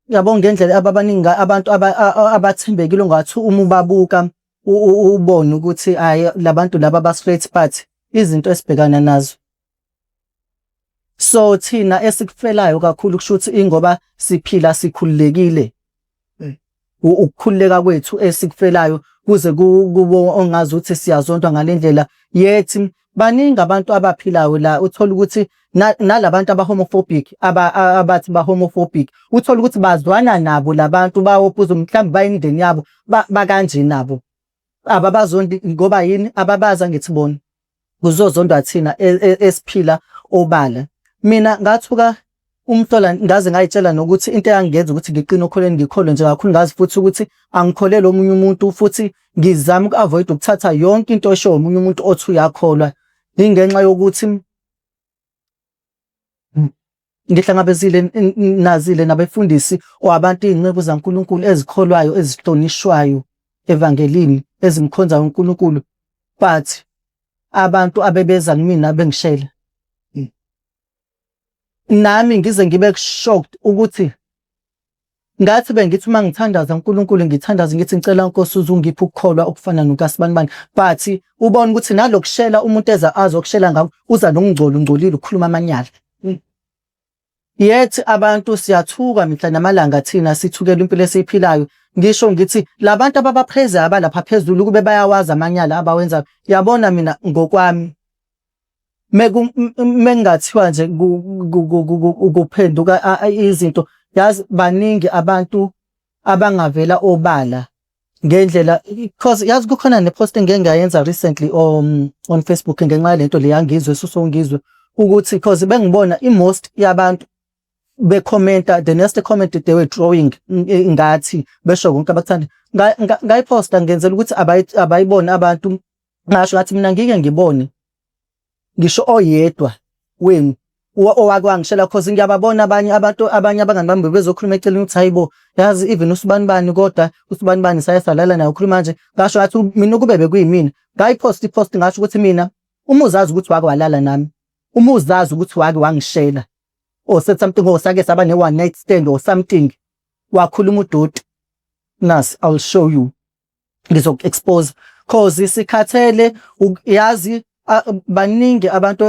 yabo ngendlela ababaningi abantu abathembekile, ungathi uma ubabuka ubone ukuthi hayi, labantu laba ba straight, but izinto esibhekana nazo. So thina esikufelayo kakhulu kusho ukuthi ingoba siphila sikhululekile, ukukhululeka kwethu esikufelayo kuze kubo ongazi ukuthi siyazondwa ngalendlela yethi. Baningi abantu abaphilayo la, uthola ukuthi nalabantu aba-homophobic, abathi ba-homophobic, uthola ukuthi bazwana nabo labantu bawopuzo, mhlawumbe bayimindeni yabo, bakanje nabo ababazondi. Ngoba yini? Ababazi angithi bona kuzozondwa thina esiphila obala. Mina ngathuka. Umhlola ngaze ngayitshela nokuthi into eyangenza ukuthi ngiqine okholweni ngikholwe nje kakhulu ngazi futhi ukuthi angikholelwa omunye umuntu futhi ngizama uku-avoid ukuthatha yonke into esho omunye umuntu othi uyakholwa ingenxa yokuthi ngihlangabezile nazile nabefundisi or abantu iy'nceku zaNkulunkulu ezikholwayo ezihlonishwayo evangelini ezimkhonzayo uNkulunkulu but abantu abebeza kumina bengishela nami ngize ngibe shocked ukuthi ngathi bengithi uma ngithandaza uNkulunkulu ngithandaza ngithi ngicela Nkosi uzungiphe ukukholwa okufana nokasibanibani but ubona ukuthi nalokushela umuntu eza azokushela ngakho uza nokungcola ungcolile ukhuluma amanyala yet abantu siyathuka mihla namalanga thina sithukela impilo esiyiphilayo ngisho ngithi labantu ababapheze abalapha phezulu kube bayawazi amanyala abawenzayo yabona mina ngokwami Mekungathiwa nje kuphenduka izinto, yazi baningi abantu abangavela obala ngendlela cause yazi kukhona ne-post engike ngayenza recently on Facebook ngenxa yalento le yaNgizwe esusongizwe ukuthi cause bengibona i-most yabantu bekhomenta the next comment they were drawing ngathi besho konke abakuthanda ngayiphosta ngenzela ukuthi abayibone abantu ngasho ngathi mina ngike ngibone ngisho oyedwa wenu owake wangishela cause ngiyababona abanye abantu abanye abangani bami bebezokhuluma eceleni ukuthi hayibo yazi even usibanibani kodwa usibanibani saye salala naye ukhuluma nje ngasho ngathi mina ukube bekuyimina ngayiphosta ipost ngasho ukuthi mina uma uzazi ukuthi wake walala nami uma uzazi ukuthi wake wangishela or said something or sake saba ne one night stand or something wakhuluma udoti nasi I'll show you ngizoku-expose cause sikhathele yazi baningi abantu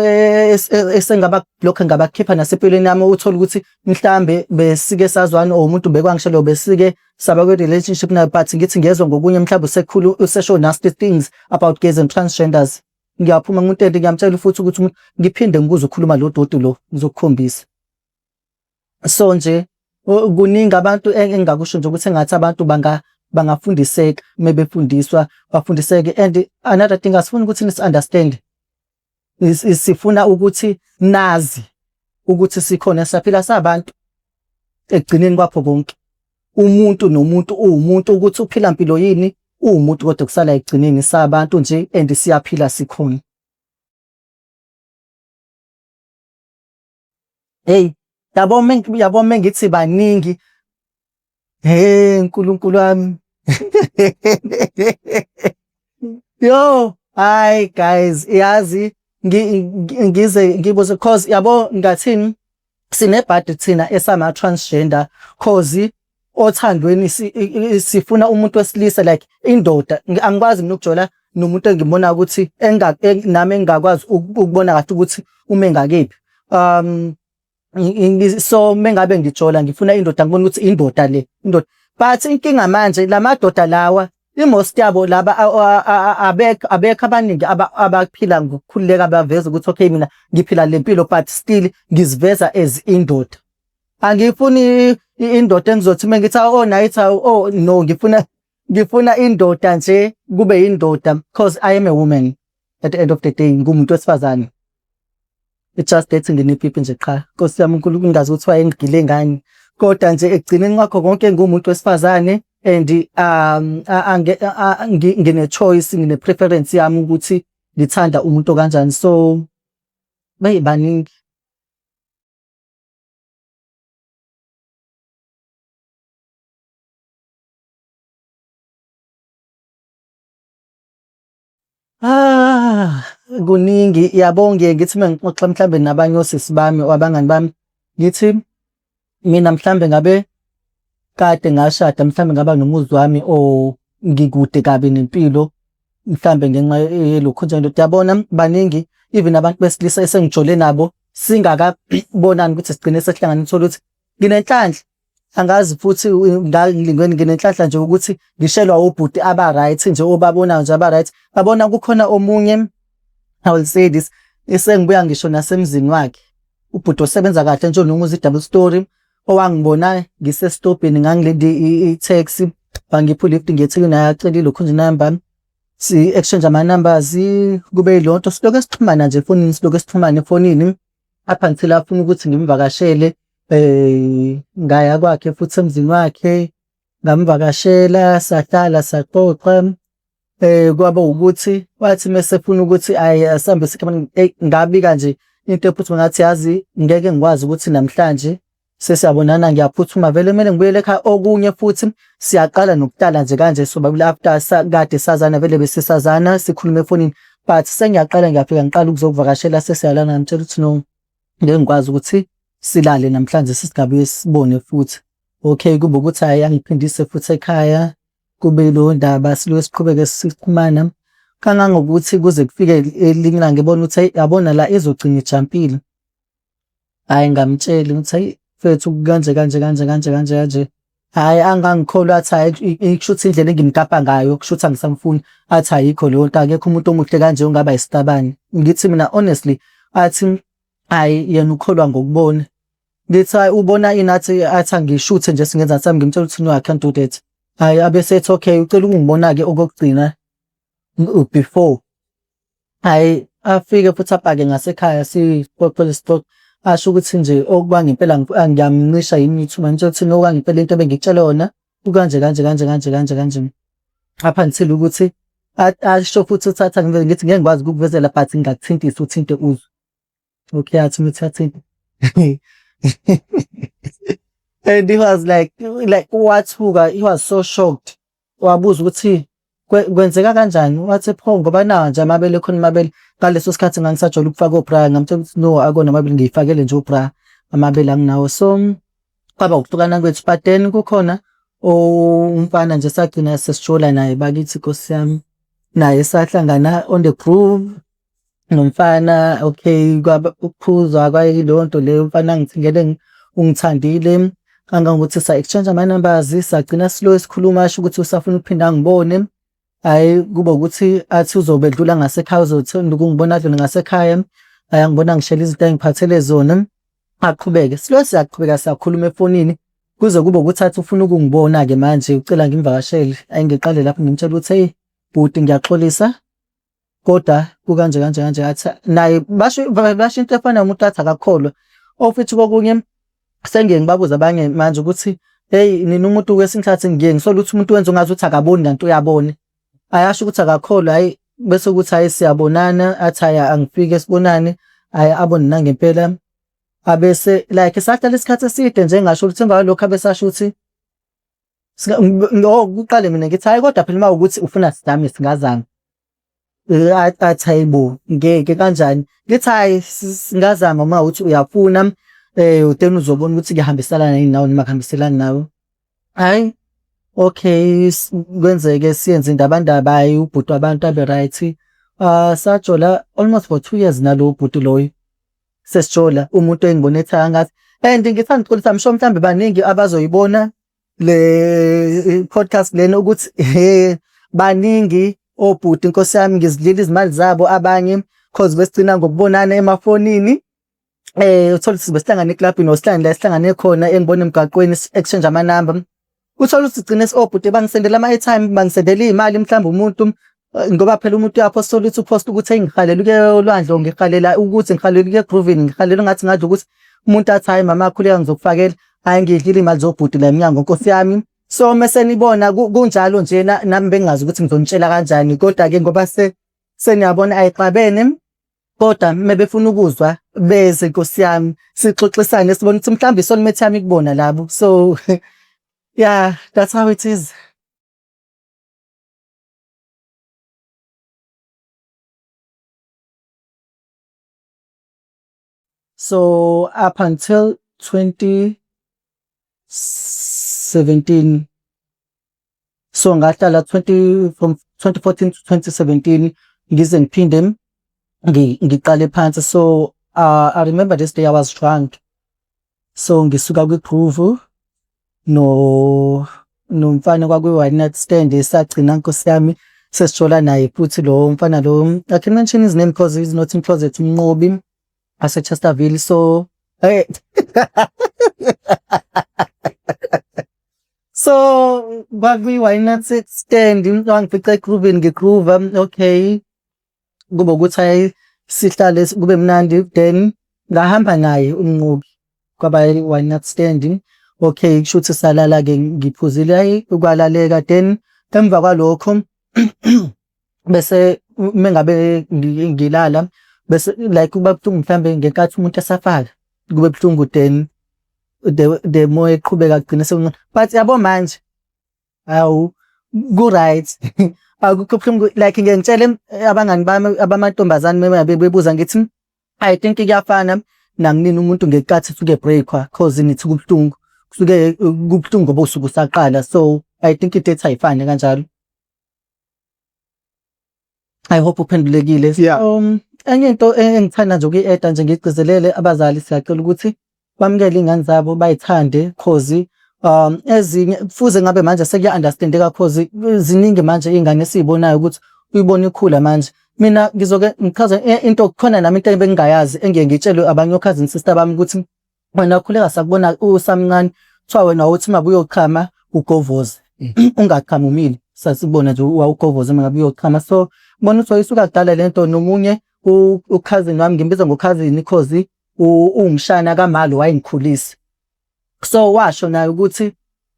esengaba-block ngabakhipha nasempilweni yami uthole ukuthi mhlambe besike sazwana or umuntu bekwangishela besike saba kwi-relationship nayo but ngithi ngiyezwa ngokunye mhlawumbe usekhulu usesho nasty things about gays and transgenders ngiyaphuma ngumuntu and ngiyamtshela futhi ukuthi umuntu ngiphinde ngikuze ukhuluma lo doti lo ngizokukhombisa So nje kuningi abantu engingakusho nje ukuthi engathi abantu bangafundiseka mebefundiswa bafundiseke and another thing asifuni ukuthi nisi-understand sifuna ukuthi nazi ukuthi sikhona siyaphila sabantu ekugcineni kwakho konke umuntu nomuntu uwumuntu ukuthi uphila mpilo yini uwumuntu kodwa kusala ekugcineni sabantu nje and siyaphila sikhona. Hey, yabo yabo mengithi baningi. Hey, Nkulunkulu wami. Yo, hayi guys, yazi ngize ngibuze cause yabo ngathini sinebhadi thina esama transgender cause othandweni sifuna umuntu wesilisa like indoda angikwazi mina ukujola nomuntu engibona ukuthi nami engingakwazi ukubona kahle ukuthi ume ngakephi so mengabe ngijola ngifuna indoda ngibona ukuthi indoda le indoda but inkinga manje lamadoda lawa imost yabo laba abekho abekho abaningi abaphila ngokukhululeka baveza ukuthi okay mina ngiphila lempilo but still ngiziveza as indoda Angifuni indoda engizothi uma ngithi oh night oh no ngifuna ngifuna indoda nje kube indoda because I am a woman at the end of the day ngumuntu wesifazane. It's just that nginepipi nje qha. Nkosi yami uNkulunkulu ngazi ukuthi wayengigile ngani. Kodwa nje ekugcineni kwakho konke ngumuntu wesifazane and um ngine choice ngine preference yami ukuthi ngithanda umuntu okanjani so bayi baningi. Ah, kuningi yabo ngiye ngithi uma ngixoxa mhlambe nabanye osisi bami or abangani bami ngithi mina mhlambe ngabe kade ngashada mhlambe ngaba nomuzi wami or ngikude kabi nempilo mhlambe ngenxa yelokhu nje ndoda yabona baningi even abantu besilisa esengijole nabo singakabonani ukuthi sigcine sesihlangana uthole ukuthi nginenhlanhla angazi futhi ngangilingweni nginenhlanhla nje ukuthi ngishelwa obhuti aba-right nje obabonayo nje aba-right babona kukhona omunye I will say this esengibuya ngisho nasemzini wakhe ubhuti osebenza kahle nje onomuzi double story owangibona ngisesitobhini ngangilinde i-taxi bangipha ulift ngiyethekwini ayacela ilokhu nje namba si-exchange ama-numbers kube yilonto silokhu esixhumana nje efonini silokhu esixhumana efonini up until afuna ukuthi ngimvakashele. Ngaya kwakhe futhi emzini wakhe ngamvakashela sahlala saxoxa. Kwaba ukuthi wathi mesefuna ukuthi ayi asambe eyi ngabika nje into ephuthuma ngathi yazi ngeke ngikwazi ukuthi namhlanje sesiyabonana ngiyaphuthuma vele kumele ngibuyele ekhaya. Okunye futhi siyaqala nokuhlala nje kanje sobabili after kade sazana vele besisazana sikhuluma efonini but sengiyaqala ngiyafika ngiqala ukuzokuvakashela sesiyalana ngamtshela ukuthi no ngeke ngikwazi ukuthi silale namhlanje sesingabuye sibone futhi. Okay, kube ukuthi hhayi angiphindise futhi ekhaya kube leyo ndaba siloke siqhubeke sixhumana kangangokuthi kuze kufike elinye ilanga ngibona ukuthi hhayi yabona la izogcina ijampile. Hhayi ngamtshela ukuthi hhayi mfethu kanje kanje kanje kanje kanje kanje. Hhayi angangikholwa athi hhayi kushuthi indlela engimkapa ngayo kushuthi angisamfuni. Athi ayikho leyo nto akekho umuntu omuhle kanje ongaba isitabane. Ngithi mina honestly athi hhayi yena ukholwa ngokubona. Ngithi hhayi ubona ini athi athi angishuthe nje singenza sami ngimtshela ukuthi no I can't do that. Hhayi abe esethi okay ucela ukungibona-ke okokugcina before. Hhayi afike futhi apake ngasekhaya sixoxe sixoxe asho ukuthi nje okwangempela ngiyamncisha yini ithuba ngimtshela ukuthi no okwangempela into ebengikutshela yona kukanje kanje kanje kanje kanje kanje. Up until ukuthi asho futhi uthatha ngithi ngeke ngikwazi ukukuvezela but ngingakuthintisa uthinte uzwe. Okay athi ukuthi athinte. And he was like wathuka he was so shocked. Wabuza ukuthi kwenzeka kanjani? Wathi pho ngoba nawa nje amabele khona amabele. Ngaleso sikhathi ngangisajwayele ukufaka o-bra ngamtshela ukuthi no akona amabele ngiyifakele nje o-bra amabele anginawo. So kwaba ukuhlukana kwethu but then kukhona umfana nje sagcina sesijola naye bakithi Nkosi yami. Naye sahlangana on the groove nomfana okay kwaba ukuphuzwa kwayileyo nto leyo umfana angithengele ungithandile kangangokuthi sa-exchange ama-numbers sagcina siloku sikhuluma asho ukuthi usafuna ukuphinda angibone. Hhayi kube ukuthi athi uzobe edlula ngasekhaya uzothanda ukungibona adlule ngasekhaya. Hhayi angibona ngishela izinto ayengiphathele zona aqhubeke. Siloku siyaqhubeka siyakhuluma efonini kuze kube ukuthi athi ufuna ukungibona-ke manje ucela ngimvakashele. Hhayi ngiqale lapho ngimtshela ukuthi eyi bhuti ngiyaxolisa kodwa kukanje kanje kanje athi naye basho basho into efanayo umuntu athi akakholwa. Ofuthi kokunye sengiye ngibabuze abanye manje ukuthi hey nina umuntu kwesinye isikhathi ngiye ngisole ukuthi umuntu wenza ungathi akaboni kanti uyabona. Ayasho ukuthi akakholwa hhayi bese kuthi hhayi siyabonana athi hhayi angifike sibonane hhayi abone nangempela abese like sahlala isikhathi eside nje ngasho ukuthi emva kwalokho abese asho ukuthi kuqale mina ngithi hhayi kodwa phela uma ukuthi ufuna sizame singazama. Athi hayi bo ngeke kanjani? Ngithi hhayi singazama uma kuwukuthi uyafuna then uzobona ukuthi kuyahambiselana yini nawe noma akuhambiselani nawe. Hhayi okay kwenzeke siyenze indabandaba hhayi ubhuti wabantu abe right. Sajola almost for 2 years nalowo bhuti loyo. Sesijola umuntu engibona ethi angathi and ngithanda ukuxolisa I'm sure mhlambe baningi abazoyibona le podcast lena ukuthi he baningi obhuti Nkosi yami ngizidlile izimali zabo abanye cause besigcina ngokubonana emafonini. Uthole ukuthi besihlangana eklabhini or sihlangane la esihlangane khona engibona emgaqweni si-exchange amanamba. Uthole ukuthi sigcine obhuti bangisendela ama-airtime bangisendela iy'mali mhlawumbe umuntu ngoba phela umuntu uyaphosta uthole ukuthi uphosta ukuthi eyi ngihalela ukuya olwandle or ngihalela ukuthi ngihalela ukuya egroovini ngihalela engathi ngadla ukuthi umuntu athi hhayi mama khuleka ngizokufakela. Hhayi ngiyidlile iy'mali zobhuti la emnyango Nkosi yami. So mese nibona kunjalo njena nami bengingazi ukuthi ngizonitshela kanjani kodwa-ke ngoba seniyabona ayixabene kodwa mebefuna ukuzwa beze Nkosi yami sixoxisane sibone ukuthi mhlawumbe i-soulmate yami ikubona labo. So yeah that's how it is. So up until 2017 so ngahlala 20 from 2014 to 2017 ngize ngiphinde ngiqale phansi so I remember this day I was drunk so ngisuka kwi-groove no nomfana kwakuyi-one night stand esagcina Nkosi yami sesijola naye futhi lo mfana lo I can mention his name because he's not in closet uMnqobi wase-Chesterville so hey so kwakuyi-one night stand wangifica egroovini ngigroova okay kube ukuthi hayi sihlale kube mnandi then ngahamba naye uMnqobi. Kwaba one night stand. Okay, kusho ukuthi salala-ke ngiphuzile, hhayi kwalaleka. Then emva kwalokho bese mengabe ngilala bese like kuba buhlungu mhlambe ngenkathi umuntu esafaka, kube buhlungu, then the more eqhubeka kugcine sekuncane. But yabo manje, hawu, ku-right, akukho buhlungu. Like ngike ngitshele abangani bami abamantombazane mengabe bebuza, ngithi I think kuyafana nakunini umuntu ngenkathi esuke e-break-wa, cause nithi kubuhlungu, kusuke kubuhlungu ngoba usuke usaqala, so I think i-date ayifani kanjalo. I hope uphendulekile. Yeah. Enye into engithanda nje ukuyi-add-a nje ngigcizelele, abazali siyacela ukuthi bamukele iy'ngane zabo, bay'thande, cause ezinye kufuze ngabe manje sekuya-understand-eka, cause ziningi manje iy'ngane esiy'bonayo ukuthi uyibona ikhula manje. Mina ngizoke ngichaze into khona nami, into ebengingayazi engiye ngitshelwe abanye o-cousin sister bami ukuthi wena khuleka sakubona usamncane, kuthiwa wena wawuthi uma uyochama ugovoze, ungachami umile, sasibona nje wawugovoza uma ngabe uyochama. So bona ukuthi wayisuka kudala lento. Nomunye u-cousin wami, ngimbiza ngo-cousin cause uwumshana kamalo wayengikhulisa, so washo naye ukuthi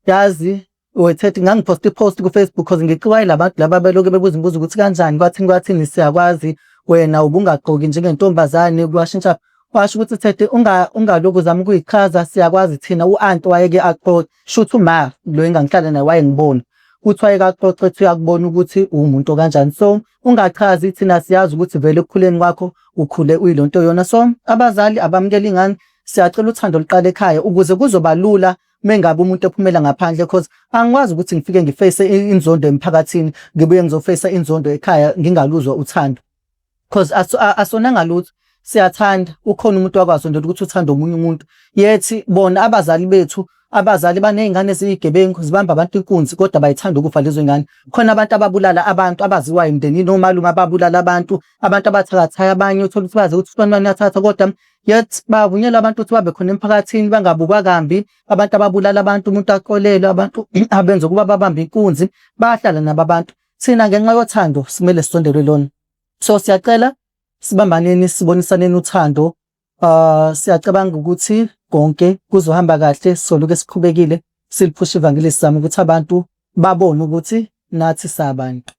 yazi wethethe ngangiphosta i-post ku-Facebook cause ngixikwa yila bantu laba belokhu bebuza imibuzo ukuthi kanjani, kwathini kwathini, siyakwazi wena ubungagqoki njengentombazane, kwashintsha. Washo ukuthi Thethe, ungalokhu uzama ukuyichaza, siyakwazi thina, u-anti wayeke axoxe, shuthi uma lo engangihlala naye wayengibona ukuthi wayeke axoxe ethi uyakubona ukuthi uwumuntu okanjani, so ungachazi, thina siyazi ukuthi vele ekukhuleni kwakho ukhule uyilonto yona. So abazali abamukele ingane, siyacela uthando luqale ekhaya ukuze kuzoba lula mengabe umuntu ephumela ngaphandle, cause angikwazi ukuthi ngifike ngi-face inzondo emphakathini, ngibuye ngizo-face inzondo ekhaya, ngingaluzwa uthando, cause asonanga lutho, siyathanda. Ukhona umuntu wakwazondela ukuthi uthanda omunye umuntu, yethi bona abazali bethu, abazali baney'ngane eziyigebengu, zibamba abantu inkunzi, kodwa bayithanda ukufa lezo y'ngane. Khona abantu ababulala abantu abaziwayo emndenini, omalume ababulala abantu, abantu abathakathayo, abanye uthole ukuthi bazi ukuthi usibanibani uyathatha, kodwa yet bavunyelwa abantu ukuthi babe khona emphakathini, bangabukwa kambi. Abantu ababulala abantu, umuntu axolelwe, abantu abenza ukuba babambe inkunzi bayahlala nabo abantu. Thina ngenxa yothando simele sisondelwe lona, so siyacela sibambaneni, sibonisaneni uthando. Siyacabanga ukuthi konke kuzohamba kahle, soloku siqhubekile siliphusha ivangeli, sizama ukuthi abantu babone ukuthi nathi sabantu.